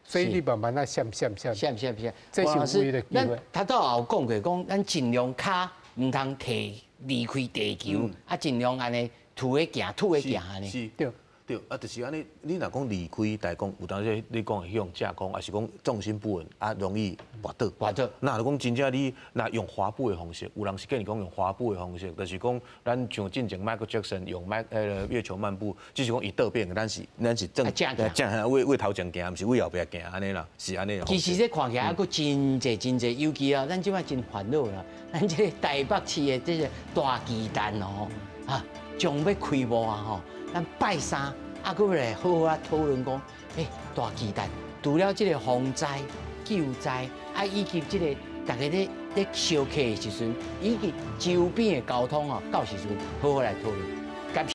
所以你慢慢仔閃閃閃。閃閃閃。這是唯一的機會。咱頭拄也有講過，講咱盡量跤。毋通提離開地球，啊，盡量按呢吐咧行，吐咧行按呢。是，對。對，啊，就是按呢。你若講離開，大講有當時你講的彼種正講，抑是講重心不穩，啊，容易跋倒。跋倒。若講真正你若用滑步的方式，有人是建議講用滑步的方式，就是講咱像進前 Michael Jackson 用邁彼個月球漫步，只是講伊倒變，咱是正正為頭前行，毋是為後壁行按呢啦，是按呢。其實這看起來猶閣真濟真濟，尤其啊，咱這擺真煩惱啦，咱這個台北市的這個大巨蛋哦，啊，將欲開幕啊吼。咱拜三啊，閣欲來好好啊討論講，欸，大巨蛋除了這個防災救災啊，以及這個大家咧咧相客的時陣，以及周邊的交通哦，到時陣好好來討論。